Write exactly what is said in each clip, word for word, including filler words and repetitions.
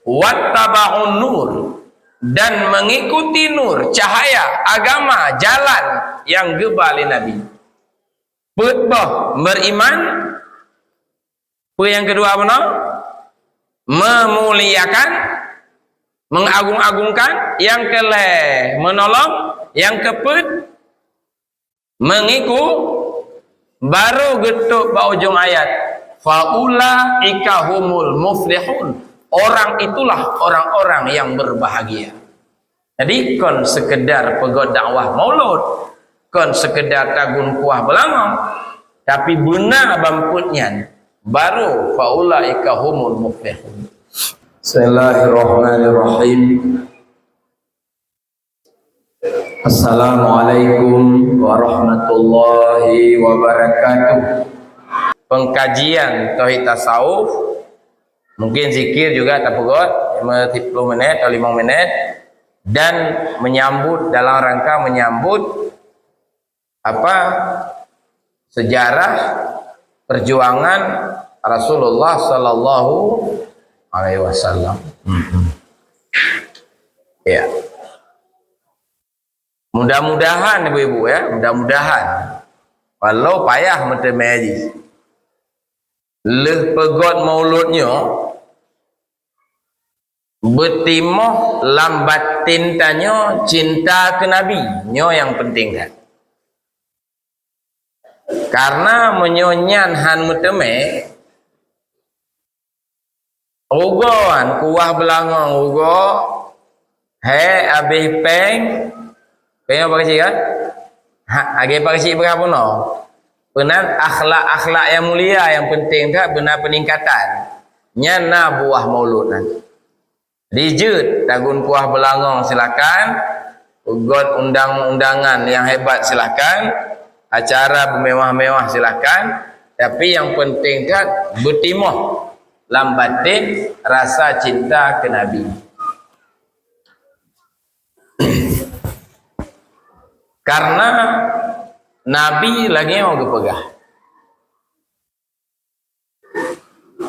Wattaba'un nur, dan mengikuti nur, cahaya, agama, jalan nyang geuba lé Nabi. Peuet boh, beriman. Peue nyang keudua bunoe? Memuliakan, mengagung-agungkan. Nyang keulhèe, menolong. Nyang keupeuet, mengiku. Baru geutôb bak ujong ayat, "Faulaika humul muflihun." Orang itulah orang-orang yang berbahagia. Jadi, kon sekedar peugöt dakwah maulud, kon sekedar tagun kuah beulangong, tapi beuna ban peuet nyan, baru faulaika humul muflihun. Bismillahirrahmanirrahim. Assalamualaikum warahmatullahi wabarakatuh. Pengkajian tauhid tasawuf, mungkin zikir juga tapeugöt lima puluh minit atau lima minit, dan menyambut, dalam rangka menyambut apa, sejarah perjuangan Rasulullah sallallahu alaihi wasallam. Ya. Mudah-mudahan ibu-ibu, ya, mudah-mudahan. Walau payah meuteumé jih. Lheueh peugöt maulud nyoe, beutimoh lam batin tanyoe cinta keu Nabi. Nyoe nyang peunteng that. Karena meunyoe nyan han meuteumé, rugoe nyan, kuah beulangong rugoe, hèk abéh péng, péng apa keuchik kan? Ha, lagèe apa keuchik peugah bunoe. Peunan akhlak-akhlak nyang mulia nyang peunteng that, beuna peuningkatan. Nyan na buah maulud nyan. Dijeuet tagun kuah beulangong silakan, peugöt undang-undangan nyang hebat silakan, acara beumewah-mewah silakan, tapi nyang peunteng that beutimoh lam batin rasa cinta keu Nabi. Karena Nabi lagèe nyoe geupeugah,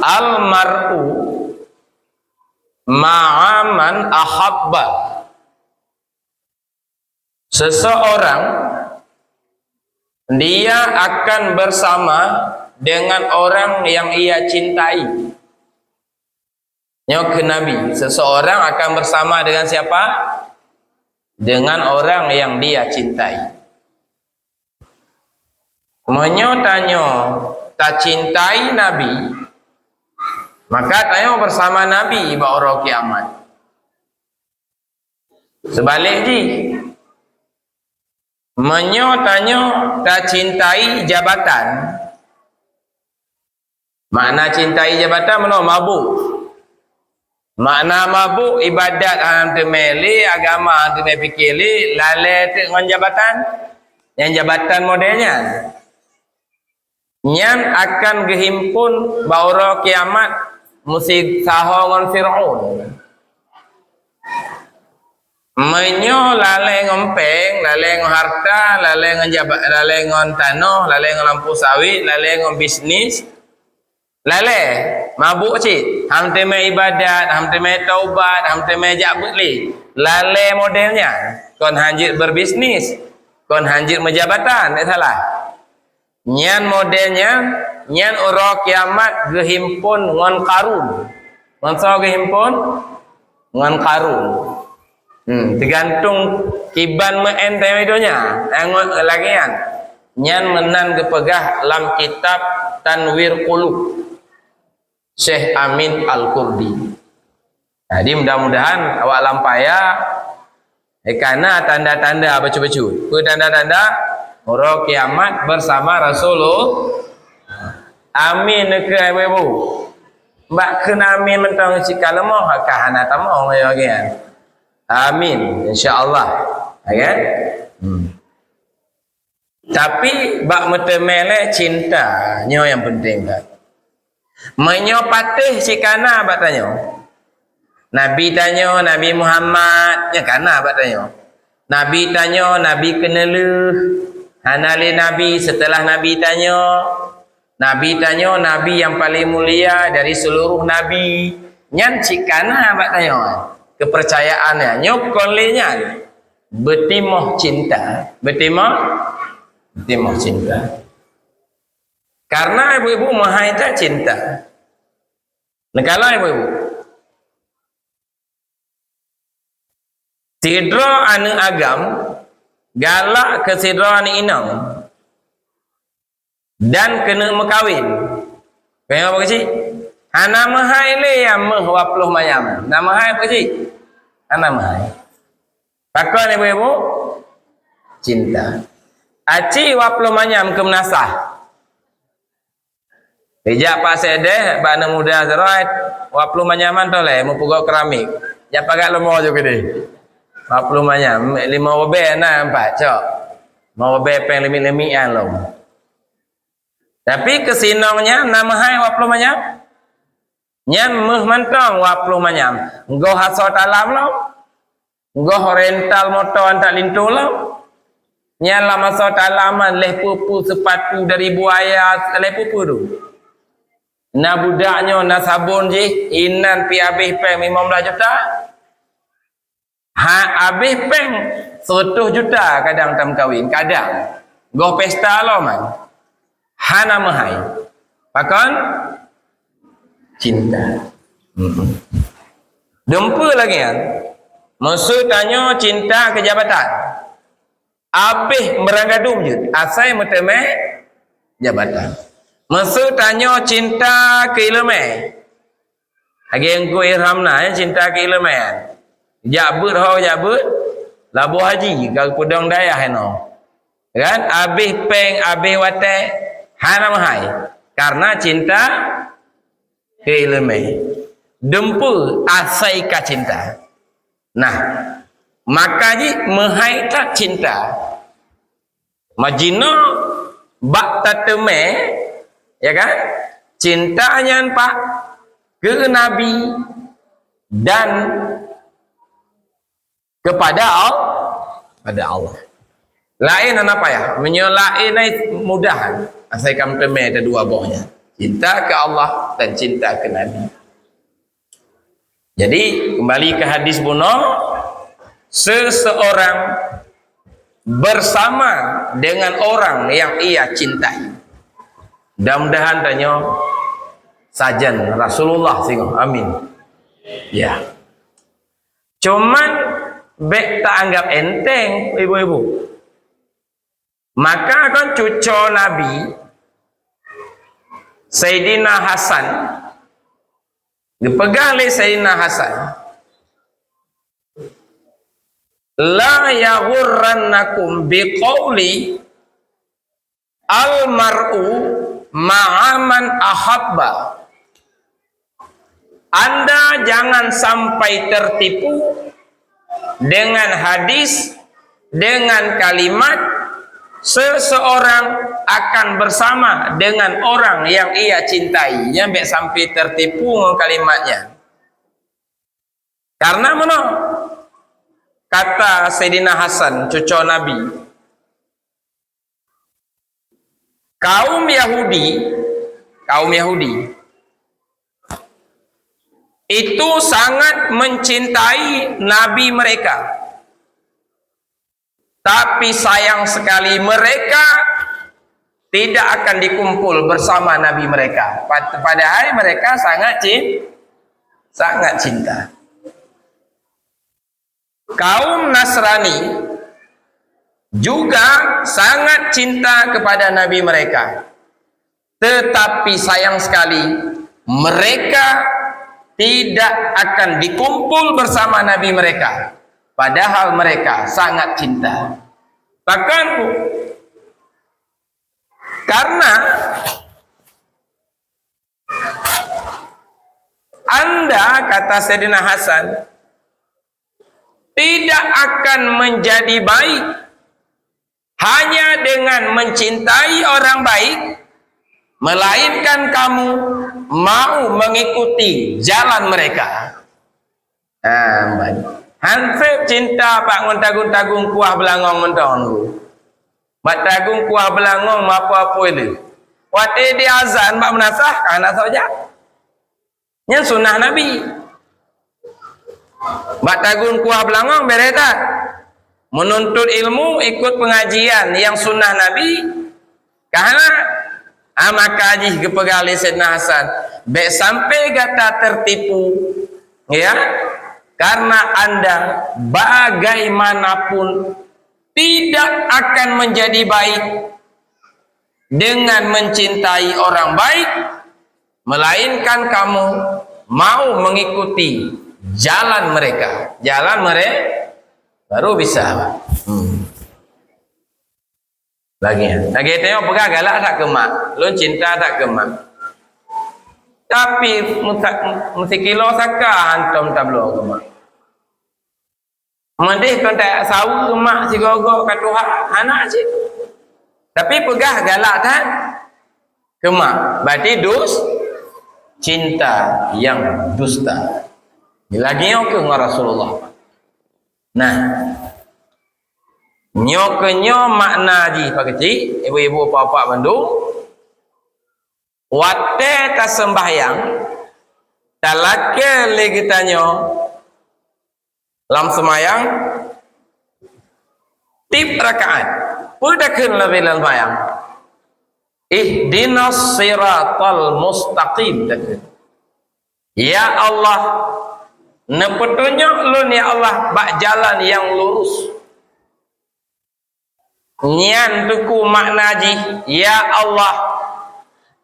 "Al mar'u ma'a man ahabba." Seseorang, dia akan bersama dengan orang yang ia cintai. Nyoe kheun Nabi, seseorang akan bersama dengan siapa? Dengan orang yang dia cintai. Meunyoe tanyoe tacintai Nabi, maka tanyoe bersama Nabi bak uroe kiamat. Seubalek jih, meunyoe tanyoe tacintai jabatan, makna cintai jabatan meunoe, mabök. Makna mabök, ibadat hana teumé lé, agama hana teumé pike lé, lalè teuk ngon jabatan. Nyang jabatan model nyan. Nyan akan geuhimpon bak uroe kiamat meusisaho ngon Fir'aun. Meunyoe lalè ngon péng, lalè ngon harta, lalè ngon jaba-, lalè ngon tanoh, lalè ngon lampôh sawét, lalè ngon bisnis, lalè, mabök cit, han teumé ibadat, han teumé taubat, han teumé jak beuet lé. Lalè model nyan, kon han jeuet beubisnis, kon han jeuet meujabatan, ndak salah. Nyan model nyan, nyan uroe kiamat geuhimpon ngon Qarun. Ngon soe geuhimpon? Ngon Qarun. Hmm, teugantung kiban meu'en tanyoe donya. Eh, ngon lagèe nyan. Nyan meunan geupeugah lam kitab Tanwir Qulub, Syekh Amin Al-Qurdi. Jadi, mudah-mudahan awak lam paya, eh, ka na tanda-tanda bacut-bacut. Peue tanda-tanda? Uroe kiamat bersama Rasulullah. Amin keu ibu-ibu. Bak kheun amin mantong cit ka leumoh, ka hana tamong lagèe nyan. Amin, insya Allah. Ya kan? Hmm. Tapi bak meuteumé lé cinta, nyoe nyang peunteng that. Meunyoe patéh cit ka na bak tanyoe, Nabi tanyoe, Nabi Muhammad, nyan ka na bak tanyoe. Nabi tanyoe, Nabi keuneulheueh, hana lé nabi seuteulah Nabi tanyoe. Nabi tanyoe, Nabi nyang paleng mulia dari seuluruh nabi. Nyan cit ka na bak tanyoe keupeurcayaan nyan. Nyoe kon lé nyan, beutimoh cinta. Beutimoh, beutimoh cinta. Karena ibu-ibu meuhai that cinta. Neukalon ibu-ibu. Sidroe aneuëk agam galak keu sidroe aneuëk inong dan keuneuk meukawen. Keu nyang apa keuchik? Hana meuhai lé nyang meuh dua ploh manyam. Na meuhai apa keuchik? Hana meuhai. Pakon ibu-ibu? Cinta. Aci dua ploh manyam keu meunasah. Ijak Pak Sekdes bak aneuk muda sidroe, dua ploh manyam mantong lé meupeugöt keramik. Jak pagat leumo ju keudeh. Dua ploh manyam, limong ribèe na empat, cok. Limong ribèe péng leumiek-leumiek nyan lom. Tapi keu si inong nyan na meuhai dua ploh manyam. Nyan meuh mantong dua ploh manyam. Goh asoe talam lom. Goh rental moto antak linto lom. Nyan lam asoe talam lhèe peue-peue seupatu dari buaya, lhèe peue-peue tu. Na budak nyoe na sabon jih, inan pi abéh péng limong blaih juta. Ha, abéh péng seratus juta kadang tameukawen, kadang. Goh pesta lom kan. Hana meuhai. Pakon? Cinta. Mm-mm. Dumpeue lagèe nyan. Meuseu tanyoe cinta keu jabatan. Abéh meuranggadum jeuet, asai meuteumé jabatan. Meuseu tanyoe cinta keu ileumé. Lagèe Teungku Irham na, ya, cinta keu ileumé. Jak beuet ho, jak beuet, laboh haji, ka geupeudong dayah inoe. Kan? Abéh péng, abéh watèe, hana meuhai. Karena cinta keu ileumé. Dumpeue asai ka cinta. Nah, maka jih meuhai that cinta. Meujinoe bak tateumé, ya kan? Cinta nyan pak keu Nabi dan kepada Al-, pada Allah. Laén hana payah. Meunyoe laén ai mudah. Asai ka meuteumé dua boh nyan. Cinta keu Allah dan cinta keu Nabi. Jadi, kembali ke hadis bunoe, seseorang bersama dengan orang yang ia cintai. Mudah-mudahan tanyoe sajan Rasulullah singoh. Amin. Ya. Cuman bék taanggap enteng, ibu-ibu. Maka kan cuco Nabi, Saidina Hasan, geupeugah lé Saidina Hasan, "La yaghurrannakum biqauli al mar'u ma'a man ahabba." Anda jangan sampai tertipu dengan hadis, dengan kalimat, "Seseorang akan bersama dengan orang yang ia cintai." Nyan bék sampai tertipu ngon kalimat nyan. Karena meunoe, kata Saidina Hasan, cuco Nabi, kaum Yahudi, kaum Yahudi itu sangat mencintai nabi mereka. Tapi sayang sekali, mereka tidak akan dikumpul bersama nabi mereka. Pad-, padahal mereka sangat cin-, sangat cinta. Kaum Nasrani juga sangat cinta kepada nabi mereka. Tetapi sayang sekali, mereka tidak akan dikumpul bersama nabi mereka, padahal mereka sangat cinta. Bahkan, karena Anda, kata Saidina Hasan, tidak akan menjadi baik hanya dengan mencintai orang baik, melainkan kamu mau mengikuti jalan mereka. Ha, ban. Han sép cinta bak ngon tagun-tagun kuah beulangong mantong. Bak tagun kuah beulangong meuapoe-apoe lé. Watée diazan bak meunasah, ka hana soe jak. Nyan sunnah Nabi. Bak tagun kuah beulangong béré that. Menuntut ilmu, ikut pengajian nyang sunnah Nabi, ka hana. Ah, maka jih geupeugah lé Saidina Hasan, "Bék sampai gata tertipu, ya, karena anda bagaimanapun tidak akan menjadi baik dengan mencintai orang baik, melainkan kamu mau mengikuti jalan mereka." Jalan mereka baru bisa. Hmm. Lagée, lagée tanyoe peugah galak that keu mak, lôn cinta that keu mak. Tapi meusa-, meusikilo saka hantom tabloe keu mak. Meudeh kon tasaweue mak sigoe-goe ka tuha, hana cit. Tapi peugah galak that keu mak, berarti dus-, cinta yang dusta. Lagée nyoe keuh ngon Rasulullah. Nah, nyoe keuh nyoe makna jih, Pak Keuchik, ibu-ibu, bapak-bapak bandum. Watée taseumbahyang, talakée lé geutanyoe lam seumayang, tiep rakaat, peue takheun lagée lam seumayang? "Ihdinas siratal mustaqim," takheun. "Ya Allah, neupeutunyok lôn, ya Allah, bak jalan nyang lurus." Nyan teungku makna jih, "Ya Allah,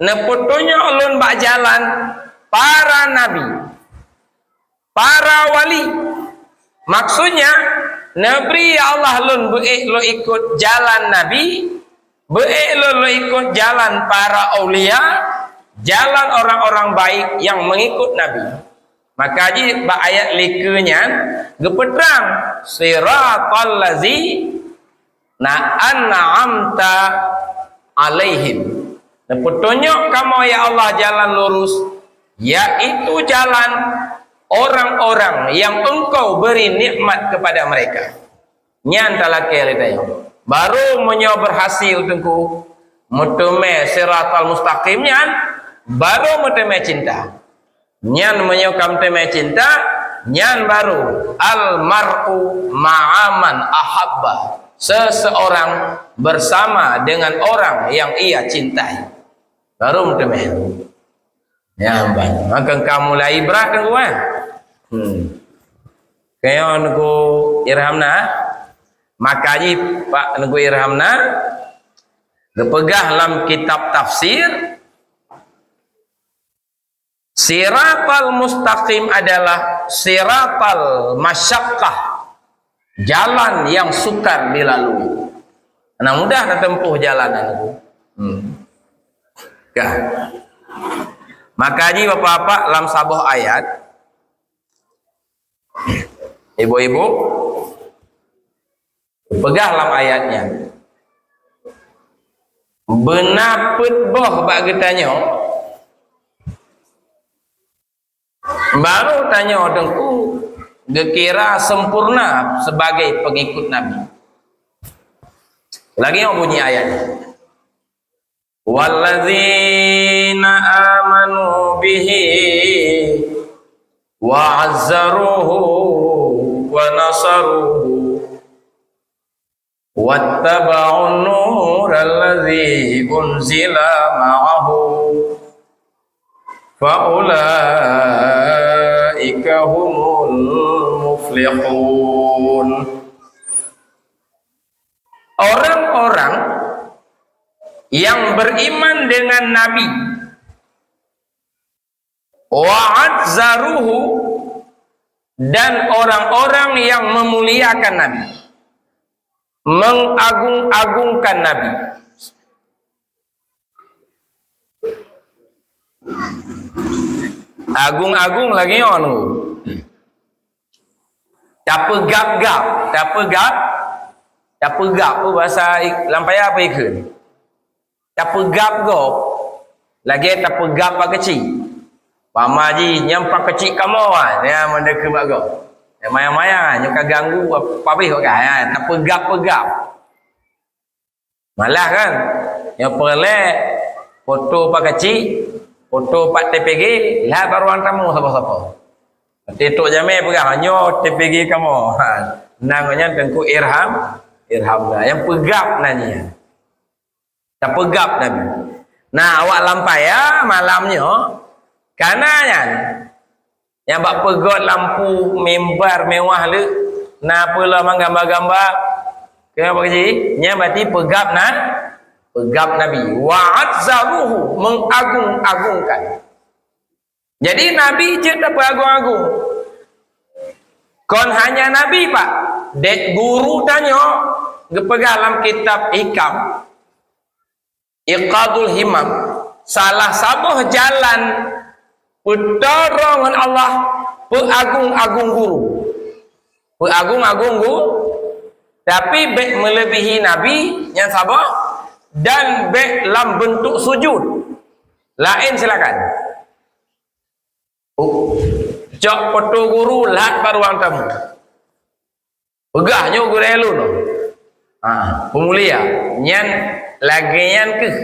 neupeutunyok lôn bak jalan para nabi, para wali." Maksudnya, neubri, ya Allah, lôn beuék lôn ikot jalan nabi, beuék lôn lôn ikot jalan para aulia, jalan orang-orang baik yang mengikut nabi. Maka jih bak ayat likeue nyan geupeutrang, "Siratal ladzina an'amta 'alaihim." Neupeutunyok kamoe, ya Allah, jalan lurus, yaitu jalan orang-orang yang Engkau beri nikmat kepada mereka. Nyan talakée lé tanyoe. Baru meunyoe berhasil teungku meuteumé siratal mustaqim nyan, baru meuteumé cinta. Nyan meunyoe ka meuteumé cinta, nyan baru al mar'u ma'a man ahabba. Seseorang bersama dengan orang yang ia cintai. Baru meuteumé. Ya, ban. Maka ka mulai ibrat teungku, eh. Hmm. Kaya Teungku Irhamna, maka jih Pak Teungku Irhamna geupeugah lam kitab tafsir, siratal mustaqim adalah siratal masyaqqah, jalan yang sukar dilalui. Nah, mudah tatempuh jalan itu. Hmm. Ka. Maka jih bapak-bapak lam saboh ayat, ibu-ibu, peugah lam ayat nyan. Beuna peuet boh bak geutanyoe, baru tanyoe teungku geukira sempurna sebagai pengikut Nabi. Lagée nyoe bunyi ayat nyan. Walladzina amanu bihi wa azzaruhu wa nasaruhu wattaba'un nural ladzi unzila ma'ahu fa ulaika humul muflihun. Orang-orang yang beriman dengan Nabi, wa azzaruhu, dan orang-orang yang memuliakan Nabi, mengagung-agungkan Nabi. Agung-agung lagée nyoe. Tapeugab-gab, tapeugab, tapeugab tu bahasa lam paya apa ikheun? Tapeugab gob, lagée tapeugab Pak Keuchik. Pama jih nyan Pak Keuchik kamoe, nyan mandum keu bak gob. Maya-maya nyoe ka ganggu, pabeh awak kan, ha, tapeugap-peugap. Malah kan, nyoe peureulée foto Pak Keuchik, foto Pak T P G, lheueh baru tamu sapa-sapa. Nanti tok jamé peugah, "Nyoe T P G kamoe." Ha, nang nyan Teungku Irham, Irham na. Nyang peugap na nyan. Tapeugap Nabi. Nah, awak lam paya malam nyoe, kana nyan. Nyang bak peugöt lampu mimbar mewah le, na peue lom gamba-gamba. Kenapa, Pak Haji? Nyan berarti peugap na, peugap Nabi. Wa azzaruhu, mengagung-agungkan. Jadi, Nabi cit tapeuagung-agung. Kon hanya Nabi, Pak. Dek guru tanyoe geupeugah lam kitab Hikam, Iqadul Himam, salah saboh jalan peutoro ngon Allah, peuagung-agung guru. Peuagung-agung guru, tapi bék meulebihi Nabi nyang saboh, dan bék lam beuntuk sujud. Laén silakan. Oh, cok foto guru lheueh baru tamu. Peugah nyoe gurée lôn. Ha, peumulia. Nyan lagée nyan keuh.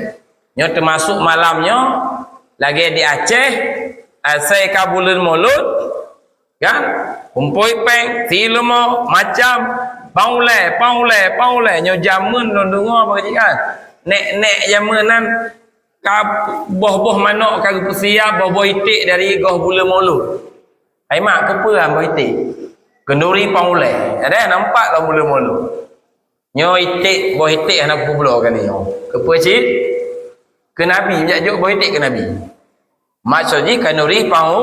Nyoe teumasok malam nyoe lagée di Aceh, asai ka buleuen Mulod, kan? Kumpôi péng, si leumo, macam, paulée, paulée, paulée. Nyoe jameun lôn deungoe bak jikan. Nek-nek jameun nan ka boh-boh manok ka geupeusiab, boh-boh iték dari goh buleuen Mulod. Hai mak, keupeue han boh iték? Keunuri paulée. Ada nampak goh buleuen Mulod. Nyoe iték, boh iték hana peubloe kali nyoe. Keupeue cit? Keu Nabi, jak jok boh iték keu Nabi. Maksud jih keunuri pau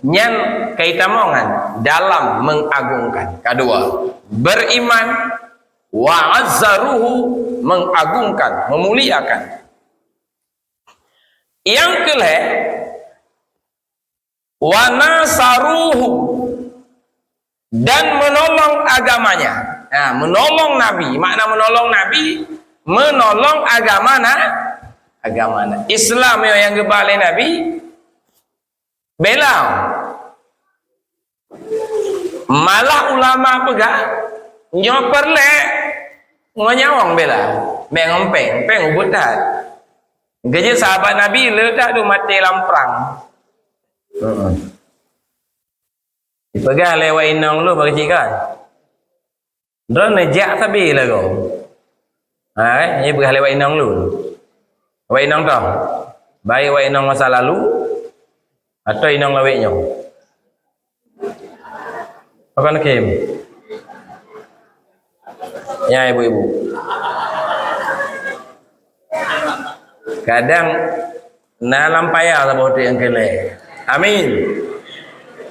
nyan kaitamong ngan dalam mengagungkan. Kedua, beriman, wa azzaruhu, mengagungkan, memuliakan. Yang kelhée, wa nasaruhu, dan menolong agamanya. Ha, menolong Nabi. Makna menolong Nabi, menolong agama na, agama na. Islam yang, yang geuba lé Nabi, bela. Malah ulama peugah, nyoe peureulée ngon nyawöng bela. Bék ngon péng, péng ubit that. Geujeuet sahabat Nabi le that dum maté lam prang. Heeh. Dipeugah lé wak inong lôn bak keuchik kan. Droeneuh jak sabe lagoe. Ha, eh, nyan peugah lé wak inong lôn. Wak inong toh. Baik wak inong masa lalu atau inong lawét nyoe. Apa nak kim? Ya, ibu-ibu. Kadang na lam paya saboh teuk nyang keu lhée. Amin.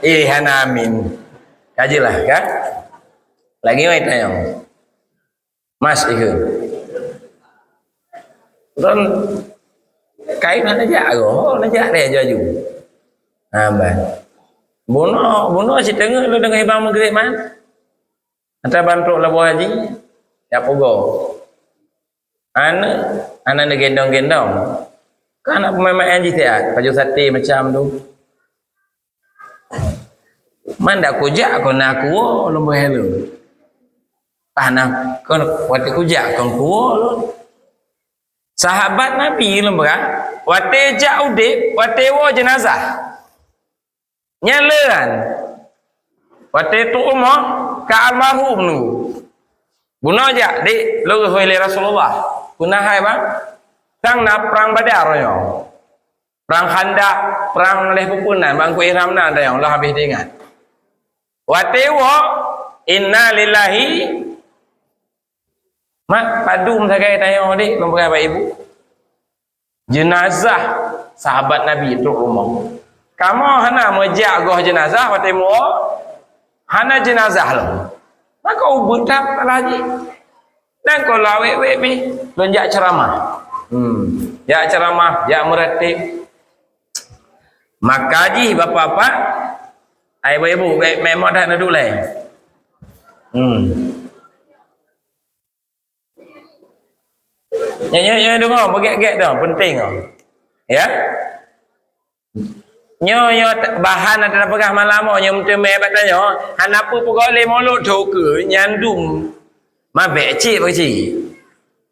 Eh, hana amin. Ka jeulaih, kan? Lagi mai tanyong. Mas ikeu. Droen kain hana jak, oh, hana jak deh aju-aju. Ha, ban. Bunoe, bunoe siteungeut lôn deungoe bang Maghrib man. Ata ban trok laboh haji, jak pugo. Aneuk, aneuk neugendong-gendong. Kan aneuk peumaén-maén jih siat, pajoh saté macam tu. Man dak kujak kon na kuwoe lôn beuhe lôn. Pah na kon watée kujak kon kuwoe lôn. Sahabat Nabi lôn peugah, watée jak udeb, watée woe jeunazah. Nyan le kan. Watée trok rumoh ka almarhum nunggu. Bunoe jak, "Dek, lôn geuhôi lé Rasulullah." "Peue na hai, Bang?" "Sang na prang Badar nyoe." Prang Khandaq, prang lhée peue-peue nan, bak Teungku Ihram nan tanyong, lôn habéh teuingat. Watée woe, inna lillahi, mak padum sagai tanyong deh, lôn peugah bak ibu. Jeunazah sahabat Nabi trok rumoh. Kamoe hana meujak goh jeunazah watée muwoe, hana jeunazah lom. Maka ubeuet that lagée. Dan kon lawét-wét pih, lôn jak ceuramah. Hmm, jak ceuramah, jak meuratéb. Maka jih bapak-bapak, ai ibu-ibu, bék memang dah neudulée. Hmm. Nyan, nyan, nyan deungoe, beugét-gét dong, penting dong. Ya? Nyoe, nyoe bahan ata peugah malam nyoe, meuteumé bak tanyoe, hana peue peugot lé mulod tho keu nyan dum. Mabék cit bak cit.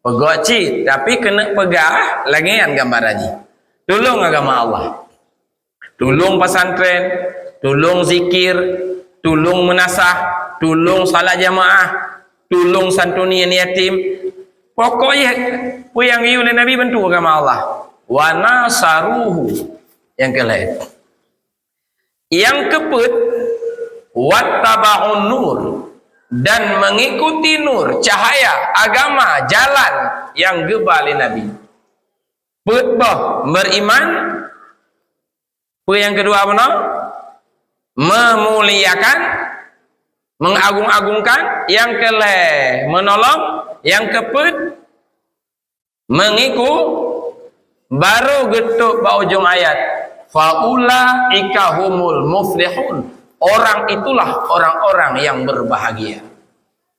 Peugot cit, tapi keuneuk peugah lagée nyan gambaran jih. Tulông agama Allah. Tulông pesantren, tulông zikir, tulông meunasah, tulông salat jamaah, tulông santuni aneuk yatim. Pokok jih peue nyang geuyue lé Nabi bantu agama Allah. Wa nasaruhu. Nyang keulhée. Nyang keupeuet, wattaba'un nur, dan mengikuti nur, cahaya, agama, jalan nyang geuba lé Nabi. Peuet boh, beriman. Peue nyang keudua bunoe? Memuliakan, mengagung-agungkan. Nyang keulhée, menolong. Nyang keupeuet, mengiku. Barô geutôb bak ujông ayat, "Faulaika humul muflihun." Orang itulah orang-orang yang berbahagia.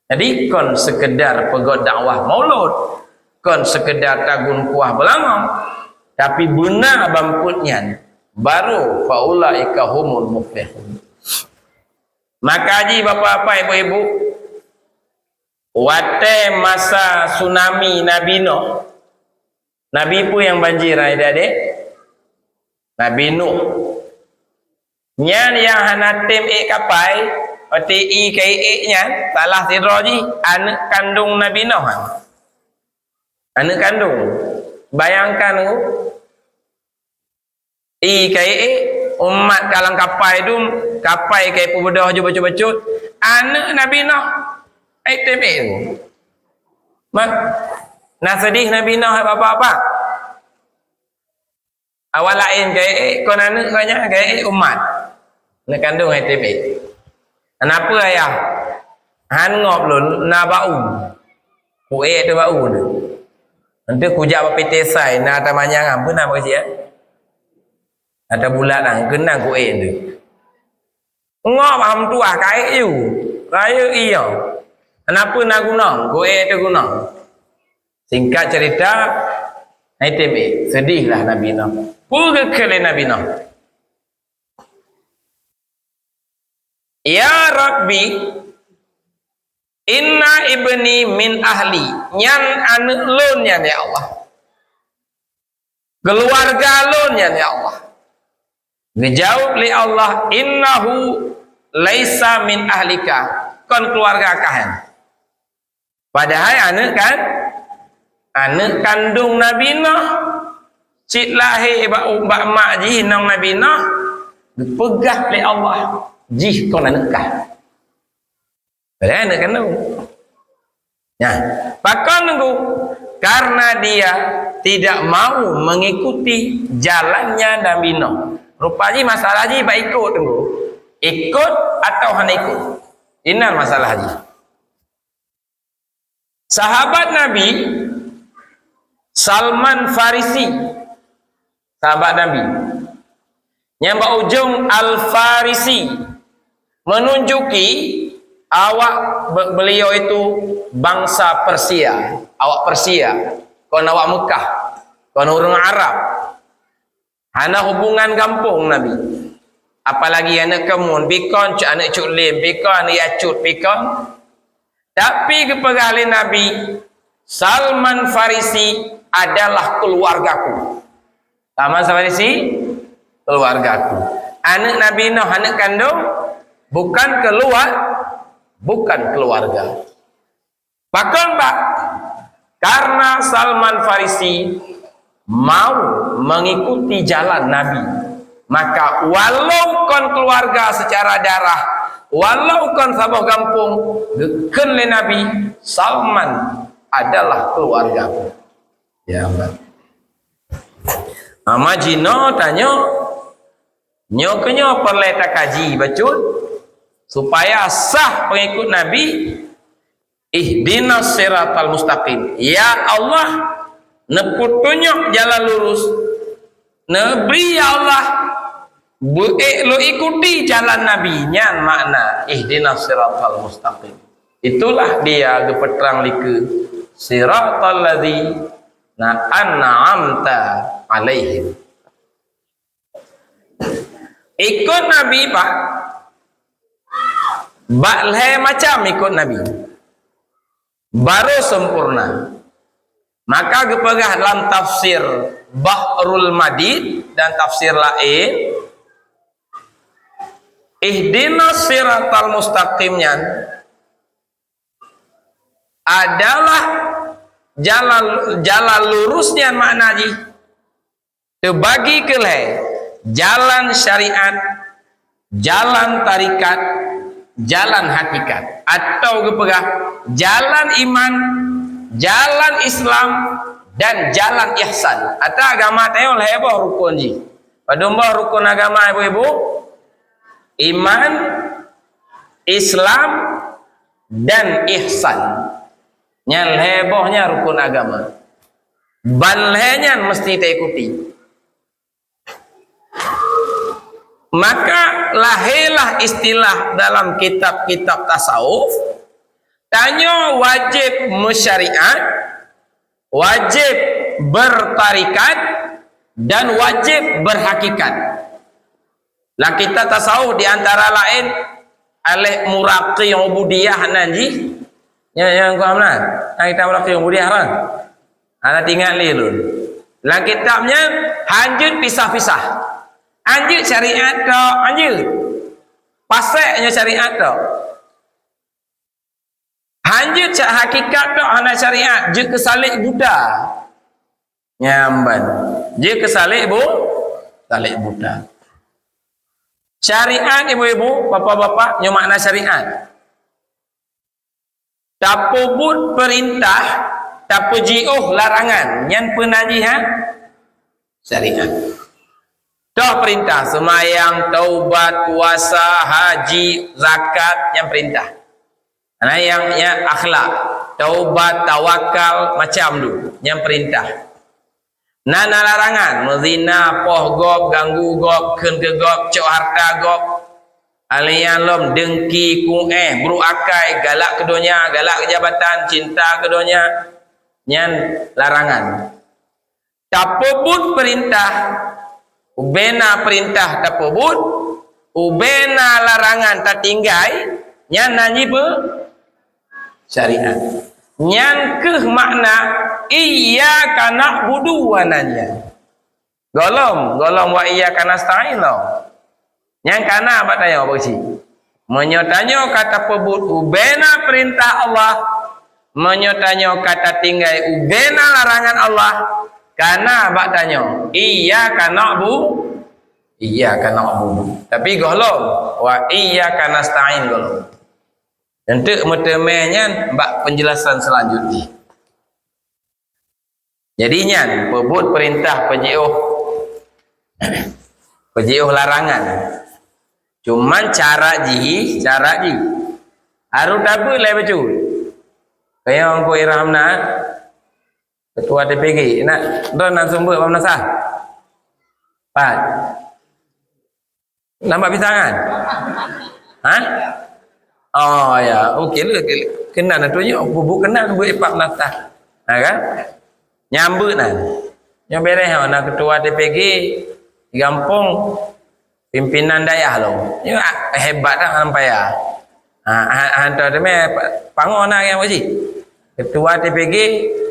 Jadi, kon sekedar peugot dakwah maulud, kon sekedar tagun kuah beulangong, tapi beuna ban peuet nyan, barô, "Faulaika humul muflihun." Maka jih, bapak-bapak, ibu-ibu, watée masa tsunami Nabi Nuh, Nabi peue nyang banjir, hai adik-adik? Nabi Nuh. Nyan nyang hana tem ék kapai, watée i ka ék nyan, salah sidroe jih aneuk kandông Nabi Nuh. Aneuk kandông. Bayangkan, i ka ék, umat ka lam kapai dum, kapai ka ipeubeudôh ju bacut-bacut, aneuk Nabi Nuh, ai tem ék. Mak, na seudeh Nabi Nuh, hai bapak-bapak? Awak laén ka ék, kon aneuk geuh nyan ka ék, umat. Aneuk kandông hai tem ék. Hana peue ayah, han ngob lôn na bak u. Kuék teuh bak u teuh. Eunteuk kujak bak P T Sai, na ata manyang, peue na bak siat? Ata bulat, ah, keunong kuék teuh. Ngob ham tuah ka ék yue, rayeuk ie. Hana peue na gunong, kuék teuh gunong. Singkat cerita, hai tem ék, seudeh lah Nabi Nuh. Peue geukheun lé Nabi Nuh? "Ya Rabbi, inna ibni min ahli." Nyan aneuk lôn nyan, ya Allah. Keuluwarga lôn nyan, ya Allah. Geujaweueb lé Allah, "Innahu laisa min ahlika." Kon keuluwarga kah nyan. Padahai aneuk kan, aneuk kandông Nabi Nuh, cit lahé bak, bak mak jih inong Nabi Nuh, geupeugah lé Allah, jih kon aneuk kah. Padahai aneuk kandông. Nah, pakon teungku? Karena dia tidak mau mengikuti jalannya Nabi Nuh. Rupa jih masalah jih bak ikot teungku. Ikot atau hana ikot? Inan masalah jih. Sahabat Nabi, Salman Farisi, sahabat Nabi, nyang bak ujông Al-Farisi, menunjuki awak be-, beliau itu bangsa Persia, awak Persia, kon awak Mekah, kon ureuëng Arab. Hana hubungan gampông Nabi. Apalagi aneuk Kamun, pikon, aneuk Cut Lem, pikon, aneuk Yacut, pikon. Tapi geupeugah lé Nabi, "Salman Farisi adalah keluargaku." Salman Farisi, keluargaku. Aneuk Nabi Nuh, aneuk kandông, bukan keluar-, bukan keluarga. Pakon bak? Karena Salman Farisi mau mengikuti jalan Nabi, maka walau kon keluarga secara darah, walau kon saboh gampông, geukheun lé Nabi, "Salman adalah keluargaku." Ya Allah. Ama jinoe tanyoe, nyoe keunyoe peureulée takaji bacut, supaya sah peungikut Nabi, "Ihdinas siratal mustaqim." Ya Allah, neupeutunyok jalan lurus. Neubri, ya Allah, beuék lôn ikuti jalan Nabi. Nyan makna ihdinas siratal mustaqim. Itulah dia geupeutrang likeue, siratal ladzina an'amta alaihim. Ikut Nabi, Pak, bak lhèe macam ikut Nabi, baru sempurna. Maka geupeugah lam tafsir Bahrul Madid dan tafsir laén, ihdinas siratal mustaqim nyan adalah jalan, jalan lurus nyan makna jih. Teubagi keu lhèe, jalan syariat, jalan tarikat, jalan hakikat. Atau geupeugah, jalan iman, jalan Islam, dan jalan ihsan. Ata agama tanyoe lhèe boh rukon jih. Padum boh rukon agama, ibu-ibu? Iman, Islam, dan ihsan. Nyan lhèe boh nyan rukon agama. Ban lhèe nyan meusti taikuti. Maka lahèlah istilah dalam kitab-kitab tasawuf, tanyoe wajéb meusyariat, wajéb beutarikat, dan wajéb beuhakikat. Lam kitab tasawuf di antara laén, alèh muraqi ubudiyah nan jih. Nyan, nyan keuh na. Nyan kitab muraqi ubudiyah kan? Hana teuingat lé lôn. Lam kitab nyan hanjeuet pisah-pisah. Hanjeuet syariat tok, hanjeuet. Pasék nyoe syariat tok. Hanjeuet sa-, hakikat tok hana syariat, jeuet keu salek buta. Nyan ban. Jeuet keu salek bu-, salek buta. Syariat, ibu-ibu, bapak-bapak, nyoe makna syariat. Tapeubuet peurintah, tapeujiôh larangan. Nyan peue nan jih, ha? Syariat. Toh peurintah, seumayang, taubat, puasa, haji, zakat, nyan peurintah. Na nyang, nyang akhlak, taubat, tawakal, macam tu, nyan peurintah. Na, na larangan, meuzina, poh gob, ganggu gob, kheun keu gob, cok hareuta gob. Alèh nyan lom, deungki, kuéh, brôk akai, galak keu donya, galak keu jabatan, cinta keu donya, nyan larangan. Tapeubuet peurintah, ubena peurintah tapeubuet, ubena larangan tatinggai, nyan nan jih peue? Syariat. Nyan keuh makna iyyaka na'budu wa nan nyan. Gohlom, gohlom wa iyyaka nasta'in lom. Nyang kana bak tanyoe beusi. Meunyoe tanyoe ka tapeubuet ubena peurintah Allah, meunyoe tanyoe ka tatinggai ubena larangan Allah, kana bak tanyoe, iyyaka na'bu-, iyyaka na'budu. Tapi gohlom, wa iyyaka nasta'in gohlom. Eunteuk meuteumé nyan bak peunjelasan seulanjut jih. Jadi nyan, peubuet peurintah peujiôh, peujiôh larangan. Cuman cara jih, cara jih. Harôh tabeuet lé bacut. Kayang Teungku Irham na, Ketua T P G, na droeneuh na seumeubeuet bak meunasah? Pat. Nambah pisang kan? Ha? Oh ya, okey lah. Keunan tu nyoe, bubu keunan buet ipak nafkah. Ha kan? Nyambut nan. Nyoe bereh ha, na ketua T P G di gampông, pimpinan dayah lom. Nyoe hebat dah lam paya. Ha, ha, ha, tu meh pangoh na yang uji. Ketua T P G,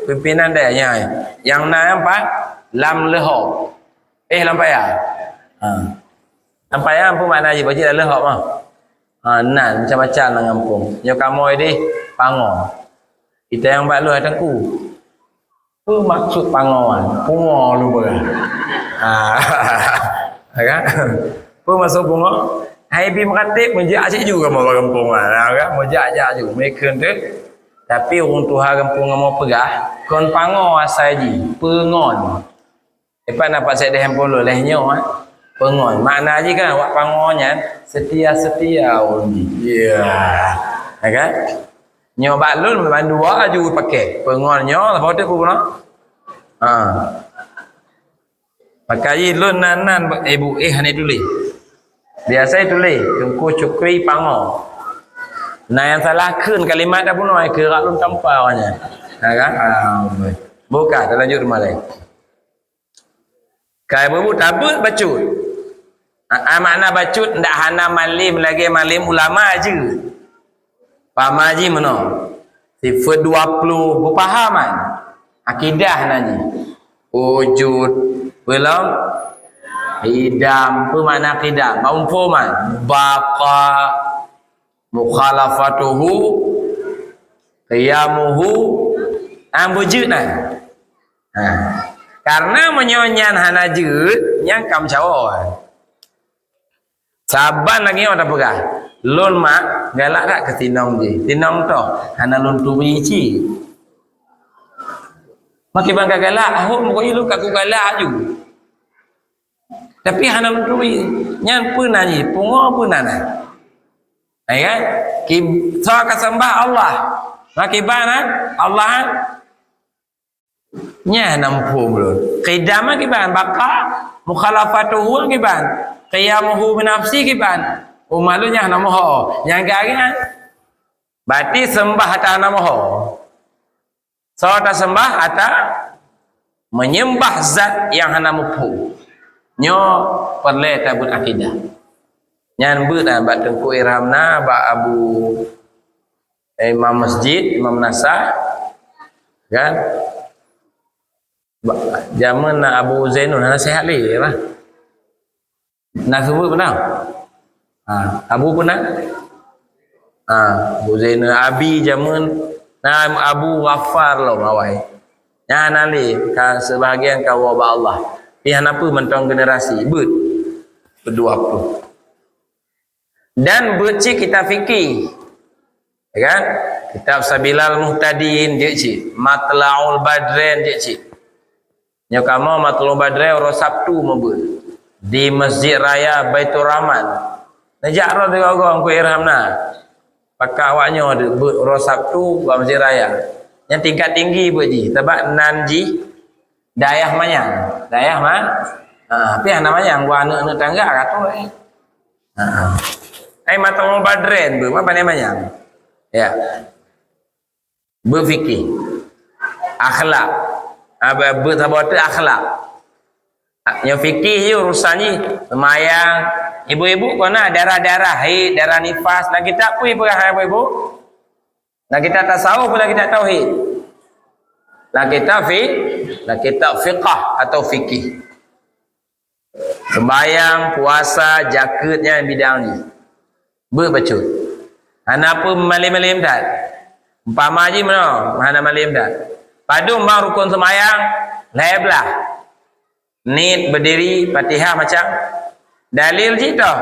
pimpinan dayah. Nyang na yang pat lam leuhop. Eh, lam paya. Ha. Lam paya peue makna jih, bajik lam leuhop mah. Ha, nan macam-macam lam gampông. Nyoe kamoe deh pangoh. Kita yang bak luar teungku. Peue maksud pangoh? Pungo lu beuh. Ha. Kan? Peue maksud pungo? Hai bi meuratéb meujak cit ju kamoe bak gampông. Ha, kan? Meujak-jak ju. Meukeun tu. Tapi ureueng tuha gampông kamoe peugah, kon pangoh asai jih, peungon. Lepas na Pak Sekdes handphone lôn, lheuh nyoe, eh. Peungon. Makna jih kan, awak pangoh nyan, setia-setia ureueng jih. Ya. Ya kan? Nyoe bak lôn, bandua laju pakai. Peungon nyoe, lepas tu peue guna? Ha. Maka jih lôn nan-nan, ibu eh, hana tuléh. Biasa tuléh, Teungku Syukri Pangoh. Nah, nyang salah kheun kalimat dah bunoe, keu rak lôn tampa awaknyan. Ha kan? Ha, buka, talanjut rumoh laén. Kai bubu tabeuet bacut. Ah, ah, makna bacut ndak hana malem lagèe malem ulama jeuet. Pama jih meunoe. Sifeut dua ploh beupahaman. Akidah na jih. Wujud, belom? Qidam. Peue makna qidam? Maumpoman. Baqa, mukhalafatuhu, qiyamuhu, ah, beujeuet na. Ha. Karena meunyoe nyan hana jeuet, nyan ka meucawoe. Saban lagèe nyoe tapeugah, "Lôn mak galak that keu sinong jih? Sinong toh hana lôn turi cit." Makiban ka galak, ahom pokoknya lôn ka kugalak aju. Tapi hana lôn turi. Nyan peue na jih? Pungo peue na na? Ya kan? Ki-, soe ka sembah? Allah. Makiban, ha? Allah, ha? Nyan na muphom lôn. Qidam kiban, baqa, mukhalafatuhu kiban, qiyamuhu binafsi kiban. Umat lôn nyan na moho. Nyan ka kan? Berarti sembah ata na moho. Soe tasembah? Ata menyembah zat nyang hana muphom. Nyoe peureulèe tabeuet akidah. Nyan beuet na bak Teungku Irham na, bak Abu Imam masjid, imam madrasah, kan? Ba-, jameun na Abu Zainun, hana seuhat lé lah. Na seumeubeuet beuna? Ha, Abu peue na? Ha, Abu Zainun, Abi jameun, na Abu Ghaffar lom awai. Nyan hana lé, ka seubahagian ka woe bak Allah. Pih hana peue mantong generasi, beuet. Beudua ploh. Dan beuet cit kitab fikih. Ya kan? Kitab Sabilal Muhtadin jeuet cit. Matla'ul Badrain jeuet cit. Nyoe kamoe Matla'ul Badrain uroe Sabtu meubeuet di Masjid Raya Baiturrahman. Neujak droe sigoe-goe Teungku Irham na. Pakat awak nyoe beuet uroe Sabtu bak Masjid Raya. Nyang tingkat tinggi beuet jih, sabab nan jih dayah manyang. Dayah ma-, ha, tapi hana manyang, buat aneuk-aneuk tangga ka tuléh. Ha. Ai Matla'ul Badrain beuet, ma pandai manyang. Ya. Beuet fikih. Akhlak. Ha, beuet saboh teuk akhlak. Ha, nyang fikih jih urusan jih seumayang. Ibu-ibu kon na darah-darah haid, darah nifas. Lam kitab peue ipeugah ibu-ibu? Lam kitab tasawuf, lam kitab tauhid. Lam kitab fi-, lam kitab fiqah atau fikih. Sembayang, puasa, jakeuet nyan bidang jih. Beuet bacut. Hana peue malem-malem that. Umpama jih meunoe, hana malem that. Padum bang rukon sembayang, lhèe blah. Niet, berdiri, Fatihah macam. Dalil jih toh.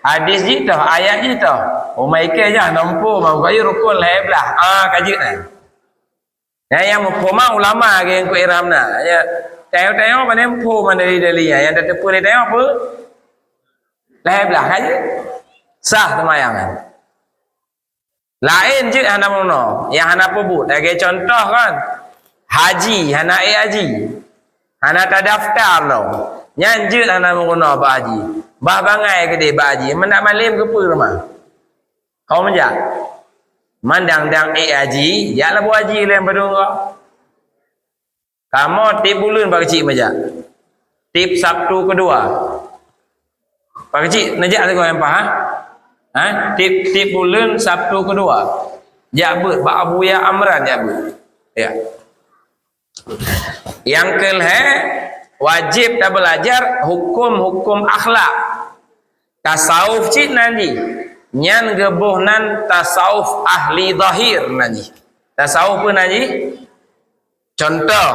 Hadis jih toh, ayat jih toh. Umat ikei jah nampu, mau kayu rukon lhèe blah. Ah, ka jeuet nyan. Nyan nyang meuphom ulama lagèe Teungku Irham na. Ya, tayong-tayong pandai meuphom dalil-dalil nyan. Nyang tateupeue lé tayong peue? Lhèe blah kan? Sah seumayang nyan. Laén jeuet hana meurunoe. Nyang hana peubuet. Lagèe contoh kan, haji, hana ék haji. Hana tadaftar lom. Nyan jeuet hana meurunoe bak haji. Bah bangai keudéh bak haji. Meunan malem keupeue rumoh? Kamoe meujak. Man dang-dang ék haji, jak laju haji lé padum goe. Kamoe tiep buleuen Pak Keuchik meujak. Tiep Sabtu keudua. Pak Keuchik neujak sigoe nyang paha? Ha? Tiep, tiep buleuen Sabtu keudua. Jak beuet bak Abuya Amran jak beuet. Ya. Nyang keulhèe, wajéb tabeulajar huköm-huköm akhlak. Tasawuf cit nan jih. Nyan geuboh nan tasawuf ahli zahir nan jih. Tasawuf peue nan jih? Contoh,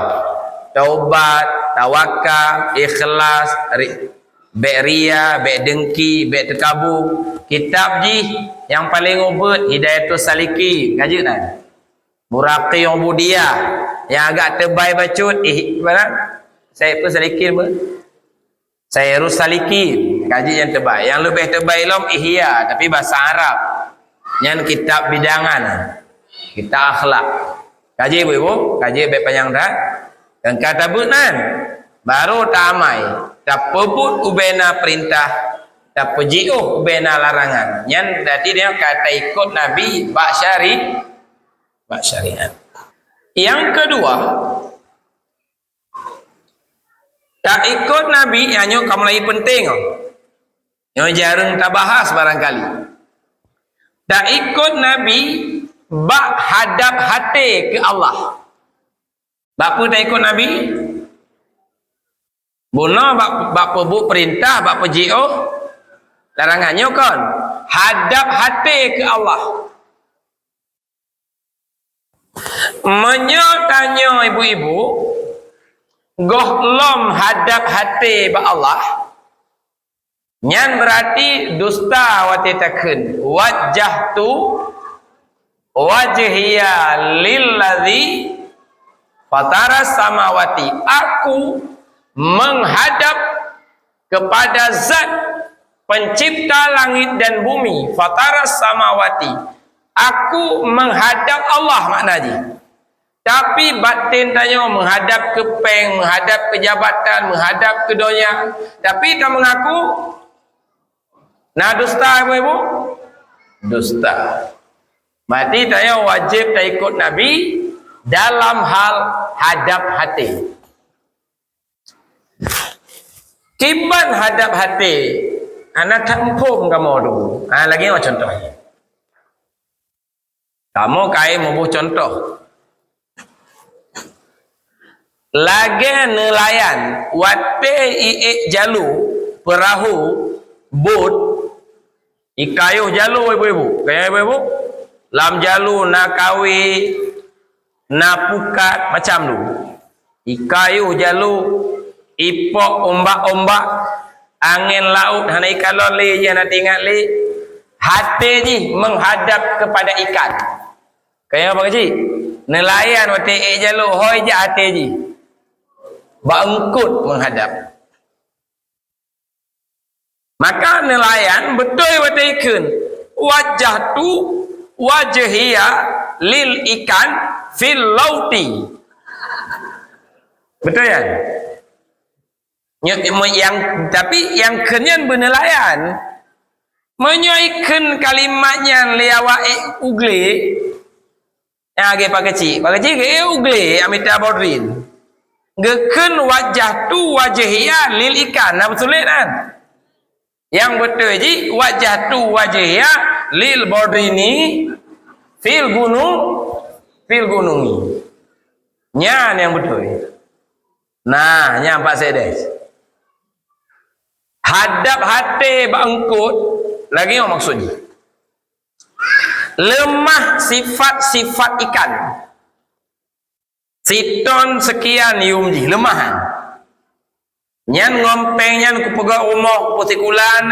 taubat, tawakal, ikhlas, ri-, bèk ria, bèk dengki, bèk teukabu. Kitab jih nyang paleng ubeuet Hidayatus Salikin, ka jeuet nan. Muraqi Ubudiyah nyang agak teubai bacut, ih, mana? Saya pun Salikin pun. Sairus Salikin, ka jeuet nyang teubai. Nyang leubeh teubai lom Ihya, tapi bahasa Arab. Nyan kitab bidangan, kitab akhlak. Ka jeuet, Bu, Ibu? Ka jeuet bèk panyang that. Nyang ka tabeuet nan, baru taamai, tapeubuet ubena peurintah, tapeujiôh ubena larangan. Nyan berarti dia ka taikot Nabi bak syari-, bak syariat. Nyang keudua, taikot Nabi, nyoe ka mulai penting, oh. Nyoe jareueng tabahas barangkali. Taikot Nabi bak hadab até keu Allah. Bak peue taikot Nabi? Bunoe bak, bak peubuet peurintah, bak peujiôh larangan, nyoe kon hadab até keu Allah. Meunyoe tanyoe ibu-ibu gohlom hadab até bak Allah, nyan beurati dusta watée takheun, "Wajjahtu wajhiya lilladzi fataras samawati." Aku menghadap kepada Zat pencipta langit dan bumi, fataras samawati. Aku menghadap Allah makna jih. Tapi batin tanyoe menghadap keu péng, menghadap keu jabatan, menghadap keu donya. Tapi tameungaku na dusta, ibu-ibu? Dusta. Berarti tanyoe wajéb taikot Nabi dalam hal hadab até. Kiban hadab até, hana tamuphom kamoe tu. Ha, lagée nyoe contoh. Kamoe kayém muboh contoh. Lagée neulayan, watée iék jalu, peurahô, bot, ikayôh jalu ibu-ibu. Kayém ibu-ibu, lam jalu na kawé, na pukat, macam tu. Ikayôh jalu, ipok umbak-umbak, angén laôt hana ikalon lé, jih hana teuingat lé. Até jih menghadap kepada ikan. Kayém apa keuchik? Neulayan watée ék jalu, hôi jak até jih. Bak eungkot menghadap. Maka neulayan beutôi watée ikheun, "Wajjahtu wajhiya lil ikan fil lauti." Beutôi kan? Nyo-, mo-, yang, tapi nyang kheun nyan beuneulayan. Meunyoe ikheun kalimat nyan lé awak ék u glé, nyang lagée Pak Keuchik, Pak Keuchik geuék u glé, amita bodrin. Geukheun, "Wajjahtu wajhiya lil ikan." Na beusulet kan? Nyang beutôi jih, "Wajjahtu wajhiya lil bodrini fil gunung, fil gunungi." Nyan nyang beutôi. Nah, nyan Pak Sekdes. Hadab até bak eungkot, lagée nyoe maksud jih. Leumah sifat-sifat ikan. Siton seukian yum jih, leumah nyan. Nyan ngon péng nyan kupeugöt rumoh, kupeusikulan.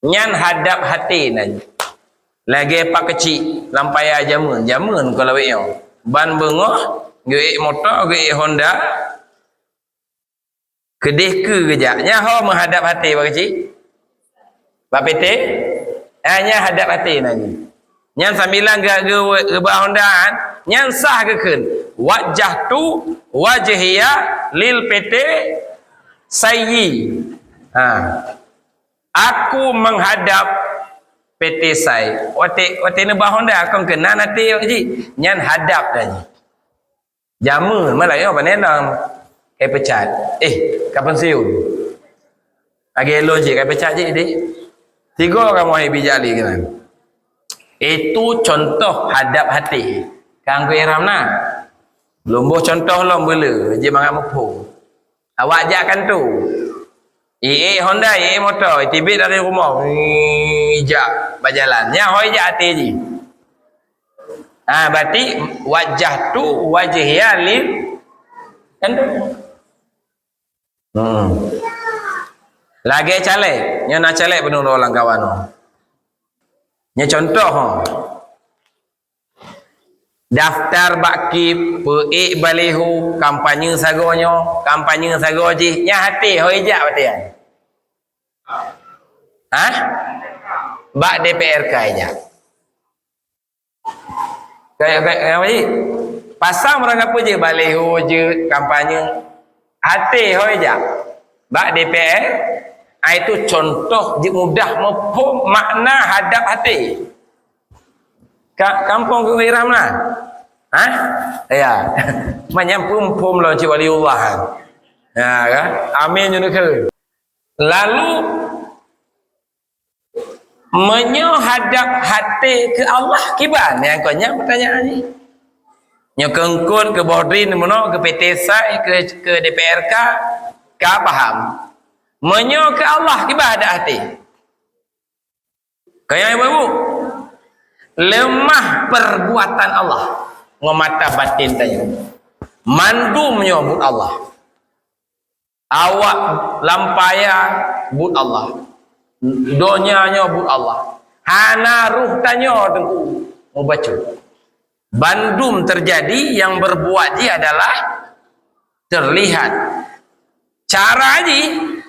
Nyan hadab até nan. Lagée Pak Keuchik lam paya jameun, jameun kon lawét nyoe. Ban beungoh, geuék moto, geuék Honda. Keudeh keu geujak. Nyan ho meuhadab até Pak Keuchik? Bak P T? Ah, nyan hadab até nan jih. Nyan sambilan geu-, geu-, geuba Honda kan? Nyan sah geukheun, "Wajjahtu wajhiya lil P T Sayyi." Ha. Aku menghadap P T Sai. Watée, watée neuba Honda kon keunan até Pak Keuchik. Nyan hadab dah jih. Jameun malah nyoe pane lom. Kai peucat. Eh, ka pensiun. Lagée lôn cit kai peucat cit deh. Tiga kamoe hai bijak lé keunan. Itu contoh hadab até. Kang Ku Ihram na. Lôn boh contoh lom beule, jih mangat muphom. Awak jak kanto. Iék Honda, iék moto, itibit dari rumoh. Ih, jak bajalan. Nyan ho ijak até jih. Ha, berarti wajjahtu wajhiya lil kanto. Hmm. Lagée caleg, nyoe na caleg peunoh lam kawan nyoe. Nyoe contoh, ho. Daftar bak kip, peuék baliho, kampanye sagoe nyoe, kampanye sagoe jih, nyan até ho ijak watée nyan. Hah? Bak D P R K ijak. Kayak, kayak, kayak apa jih? Pasang barang apa jih, baliho jih, kampanye. Até ho ijak. Bak D P R, ah, itu contoh jih mudah muphom makna hadab até. Ka, kampung Ku Ihram na? Hah? Ya. Manyang peuphom lom cit waliullah. Ya, kan? Amin nyoe keu. Lalu, meunyoe hadab até keu Allah, kiban nyang kon nyan peutanyaan jih. Nyoe keu eungkôt, keu BODRIN meunoe, keu P T SAI, keu, keu D P R K, ka paham. Meunyoe keu Allah, kiban hadab até. Keu nyan, Ibu-ibu, leumah perbuatan Allah ngon mata batin tanyoe. Mandum nyoe buet Allah. Awak lam paya buet Allah. Donya nyoe buet Allah. Hana roh tanyoe teungku mubacut. Bandum teujadi, nyang beubuet jih adalah teulihat. Cara jih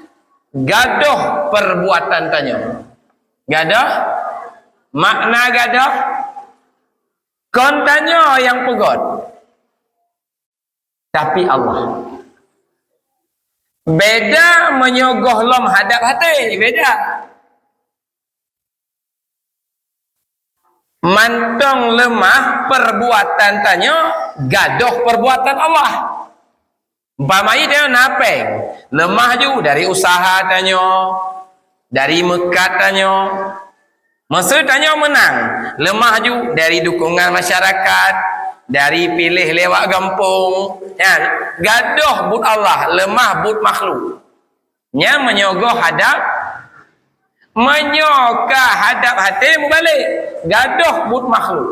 gadôh perbuatan tanyoe. Gadôh makna gadôh kon tanyoe nyang peugét. Tapi Allah. Beda meunyoe gohlom hadab até, beda. Mantong leumah perbuatan tanyoe gadôh perbuatan Allah. Umpama jih tanyoe na péng, leumah ju dari usaha tanyoe, dari meukat tanyoe. Meuseu tanyoe meunang, leumah ju dari dukungan masyarakat, dari piléh lewat gampông. Nyan, gadôh buet Allah, leumah buet makhluk. Nyan meunyoe goh hadab, meunyoe ka hadab até mubalek, gadôh buet makhluk.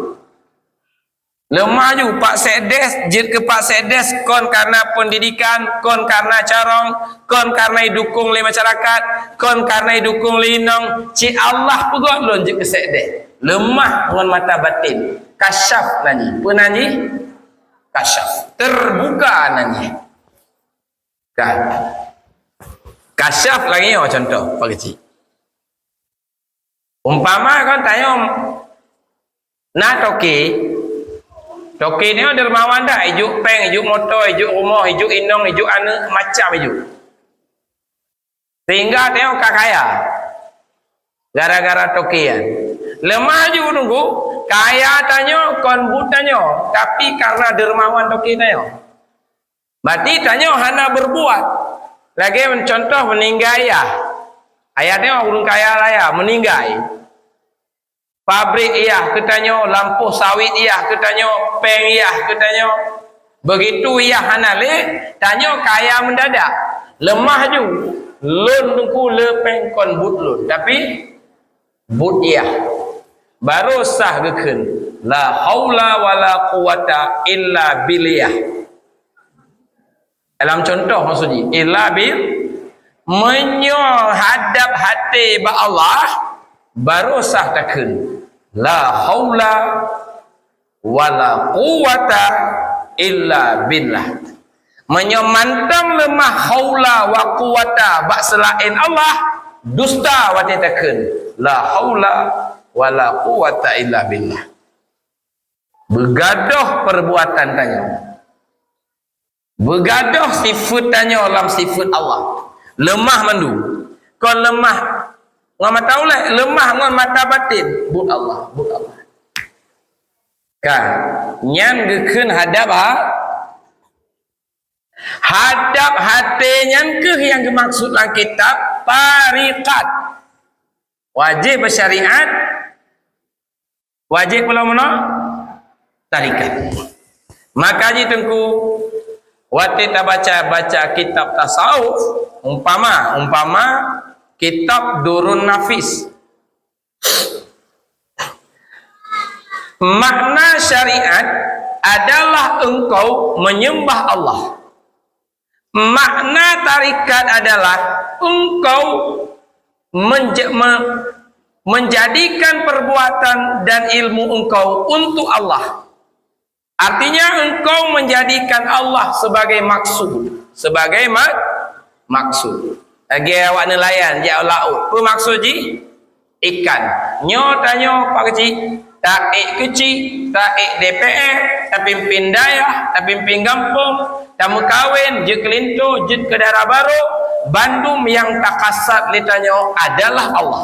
Leumah ju Pak Sekdes, jeuet keu Pak Sekdes kon karena pendidikan, kon karena carông, kon karena idukung lé masyarakat, kon karena idukung lé inong, cit Allah peugét lôn jeuet keu sekdes. Leumah ngon mata batin. Kasyaf nan jih. Peue nan jih? Kasyaf. Teubuka nan jih. Kan? Kasyaf lagèe nyoe contoh, Pak Keuchik. Umpama kon tanyoe na toke, toke nyoe dermawan dak, ijok péng, ijok moto, ijok rumoh, ijok inong, ijok aneuk, macam ijok. Sehingga tanyoe ka kaya gara-gara toke nyan. Leumah ju teungku, kaya tanyoe kon buet tanyoe, tapi karena dermawan toke tanyoe. Berarti tanyoe hana berbuat. Lagèe contoh meuninggai yah. Ayah tanyoe ureueng kaya raya meuninggai. Pabrik yah keu tanyoe, lampôh sawit yah keu tanyoe, péng yah keu tanyoe. Begitu yah hana lé, tanyoe kaya mendadak. Leumah ju, lôn teungku le péng kon buet lôn, tapi buet yah. Barô sah geukheun, la haula wala quwata illa billah. Dalam contoh maksud jih, illa bil, meunyoe hadab até bak Allah, barô sah takheun, la haula wala quwata illa billah. Meunyoe mantong leumah haula wa quwata bak seulaén Allah, dusta watèe takheun, la haula wala quwata illa billah. Beugadôh perbuatan tanyoe. Beugadôh sifeuet tanyoe lam sifeuet Allah. Leumah mandum. Kon leumah ngon mata ulèe, leumah ngon mata batin. Buet Allah, buet Allah. Kan? Nyan geukheun hadab ha-, hadab até nyan kheueh nyang geumaksud lam kitab tarekat. Wajéb beusyariat, wajéb pulo meunoe tarekat. Maka jih teungku, watèe tabaca-baca kitab tasawuf, umpama, umpama kitab Durun Nafis. Makna syariat adalah engkau menyembah Allah. Makna tarekat adalah engkau menje-, me-, menjadikan perbuatan dan ilmu engkau untuk Allah. Artinya, engkau menjadikan Allah sebagai maksud, sebagai mak-, maksud. Lagèe awak neulayan jak laôt. Peue maksud jih? Ikan. Nyoe tanyoe Pak Keuchik, taék keuchik, taék D P R, tapimpin dayah, tapimpin gampông, tameukawen, jeuet keu linto, jeuet keu dara barô, bandum nyang takasad lé tanyoe adalah Allah.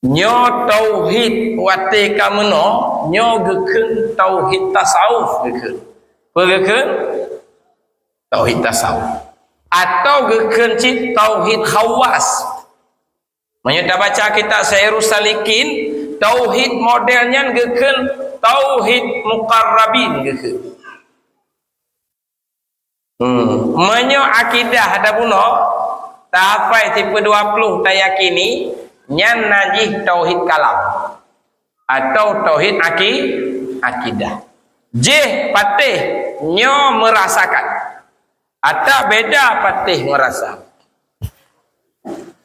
Nyoe tauhid watèe ka meunoe, nyoe geukheun tauhid tasawuf geukheun. Peue geukheun? Tauhid tasawuf. Atau geukheun cit tauhid khawas. Meunyoe tabaca kitab Sairus Salikin, tauhid model nyan geukheun tauhid muqarrabin geukheun. Hmm. Meunyoe akidah tabunoe, tahafai sipeue dua ploh tayakini, nyan na jih tauhid kalam. Atau tauhid aki-, akidah. Jih patéh nyoe meurasakan. Ata beda patéh ngon rasa.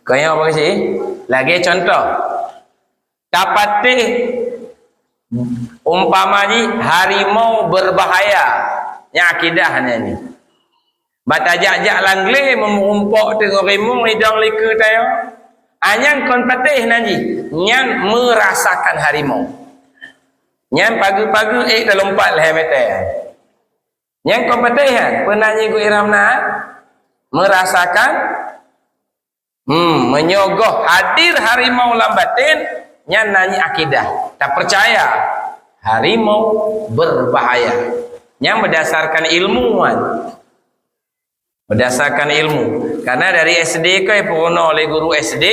Keu nyoe apa sih? Lagée contoh. Tapatéh umpama jih harimau berbahaya. Nyan akidah nyan jih. Bak tajak-jak lam glé meumeurumpok teungoh rimueng idong likeue tanyoe. Anyang kon patéh nan jih, nyan meurasakan harimau. Nyan pageue-pageue ék talompat lhée meter. Nyan kon patéh nyan, peue nan jih geuiram na? Meurasakan Hmm, meunyoe goh hadir harimau lam baten, nyan na jih akidah. Tapeucaya harimau berbahaya. Nyan berdasarkan ilmu, wan. Berdasarkan ilmu. Karena dari S D keu peurunoe lé guru S D,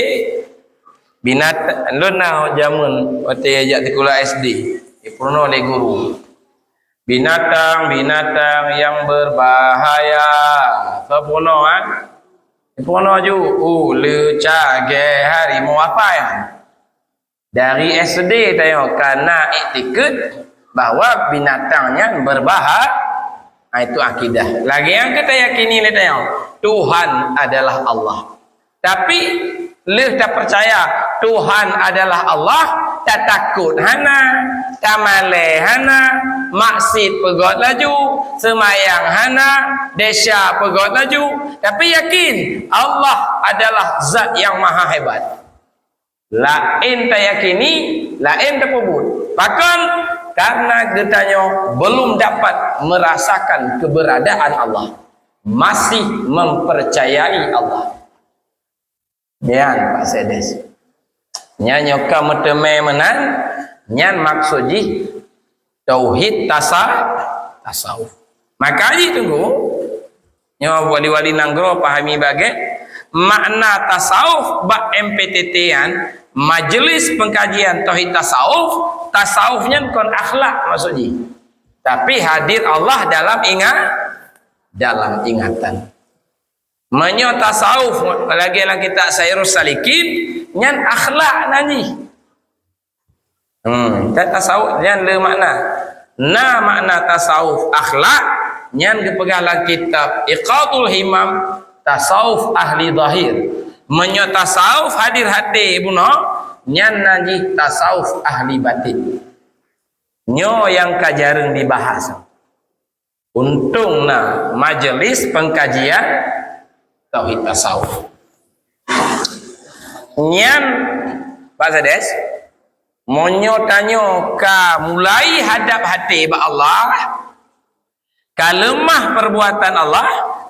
binat-, lôn na jameun watée jak sikula S D, peurunoe lé guru. Binatang-binatang yang berbahaya. Soe peurunoe, kan? Peurunoe ju, uleue, cagée, harimau, apa nyan? Dari S D tanyoe ka na iktikeuet bahwa binatang nyan berbaha-, ah, itu akidah. Lagée nyang ka tayakini lé tanyoe, Tuhan adalah Allah. Tapi, lheueh tapeucaya Tuhan adalah Allah, tatakot hana, tamalée hana, maksiet peugot laju, seumayang hana, desya peugot laju, tapi yakin Allah adalah zat yang maha hebat. Laén tayakini, laén tapeubuet. Pakon? Karena geutanyoe belum dapat merasakan keberadaan Allah, masih mempercayai Allah. Nyan, Pak Sedes. Nyan nyoe ka meuteumé meunan, nyan maksud jih tauhid tasa-, tasawuf. Maka jih teungku, nyoe wali-wali nanggroe pahami bagét, makna tasawuf bak M P T T nyan, Majelis Pengkajian Tauhid Tasawuf, tasawuf nyan kon akhlak maksud jih. Tapi hadir Allah dalam inga-, dalam ingatan. Meunyoe tasawuf lagée lam kitab Sairus Salikin, nyan akhlak nan jih. Hmm, dan tasawuf nyan le makna. Na makna tasawuf akhlak, nyan geupeugah lam kitab Iqadul Himam, tasawuf ahli zahir. Meunyoe tasawuf hadir até bunoe, nyan nan jih tasawuf ahli batin. Nyoe nyang ka jareueng dibahas. Untông na majelis pengkajian tauhid tasawuf. Nyan, Pak Sedes, meunyoe tanyoe ka mulai hadab até bak Allah, ka leumah perbuatan Allah,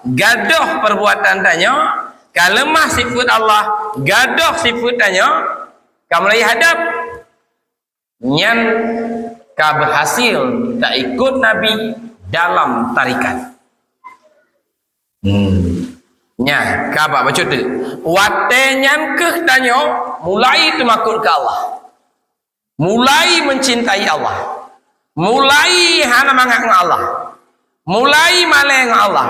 gadôh perbuatan tanyoe, ka leumah sifeuet Allah, gadôh sifeuet tanyoe, ka mulai hadab. Nyan ka berhasil taikot Nabi dalam tarekat. Hmm. Nyan, ka bak bacut tu. Watée nyan keuh tanyoe mulai teumakot keu Allah. Mulai mencintai Allah. Mulai hana mangat ngon Allah. Mulai malée ngon Allah.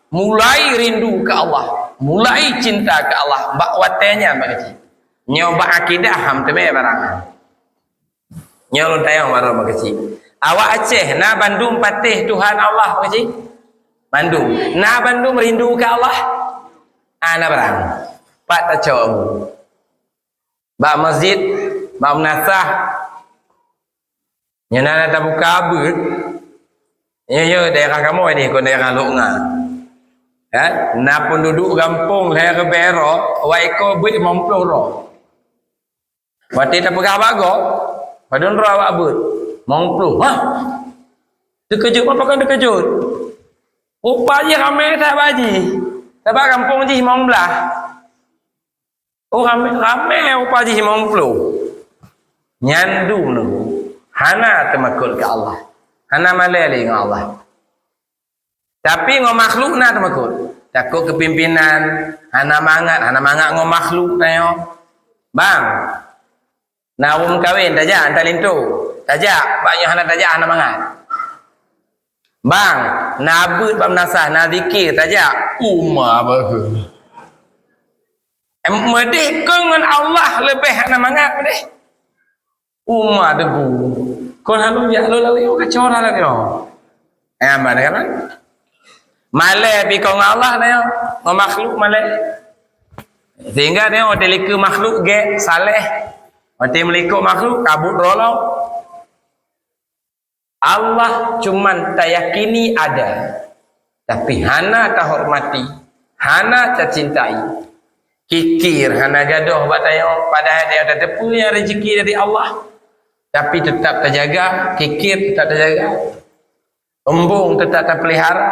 Mulai rindu keu Allah. Mulai cinta keu Allah. Bak watée nyan bak keuci. Nyoe bak akidah ham teumé barang. Nyoe lôn tanyong baroe bak keuci. Awak Aceh na bandum patéh Tuhan Allah bak keuci? Bandum. Na bandum rindu keu Allah? Ah, na barang. Pat tacok. Bak masjid, bak meunasah. Nyoe na tabuka beuet. Nyoe, nyoe daerah kamoe nyoe kon daerah Lhok Nga. Kan? Na penduduk gampông lhèe reubèe droe, awak iko beuet limong ploh droe. Watèe tapeugah bak gob, padum droe awak beuet? Limong ploh. Hah? Teukeujot, pakon teukeujot? Rupa jih ramè that bak jih. Sabab gampông jih limong blah. Oh, ramè, ramè rupa jih limong ploh. Nyan dum nunggu. Hana teumakot keu Allah. Hana malèe lé ngon Allah. Tapi ngon makhluk na teumakot. Takot keu pimpinan, hana mangat, hana mangat ngon makhluk tanyoe. Bang, na ureueng meukawen tajak, anta linto. Tajak, bak nyoe hana tajak, hana mangat. Bang, na beuet bak meunasah, na zikir, tajak. Uma beuh. Em, meudeh kon ngon Allah leubeh hana mangat meudeh. Uma debu. Kon hana jak lôn lalu nyoe kacau dah lagèe nyoe. Eh, mana kan? Malèe pi kon ngon Allah nyoe, ngon makhluk malèe. Sehingga nyoe watèe likot makhluk gèt saleh. Watèe meulikot makhluk kabut rolo. Allah cuman tayakini ada, tapi hana tahormati, hana tacintai. Kikir hana gadôh bak tanyoe, padahai tanyoe tateupeue nyang rezeki dari Allah, tapi teutap tajaga, kikir teutap tajaga, eumbông teutap tapeulihara,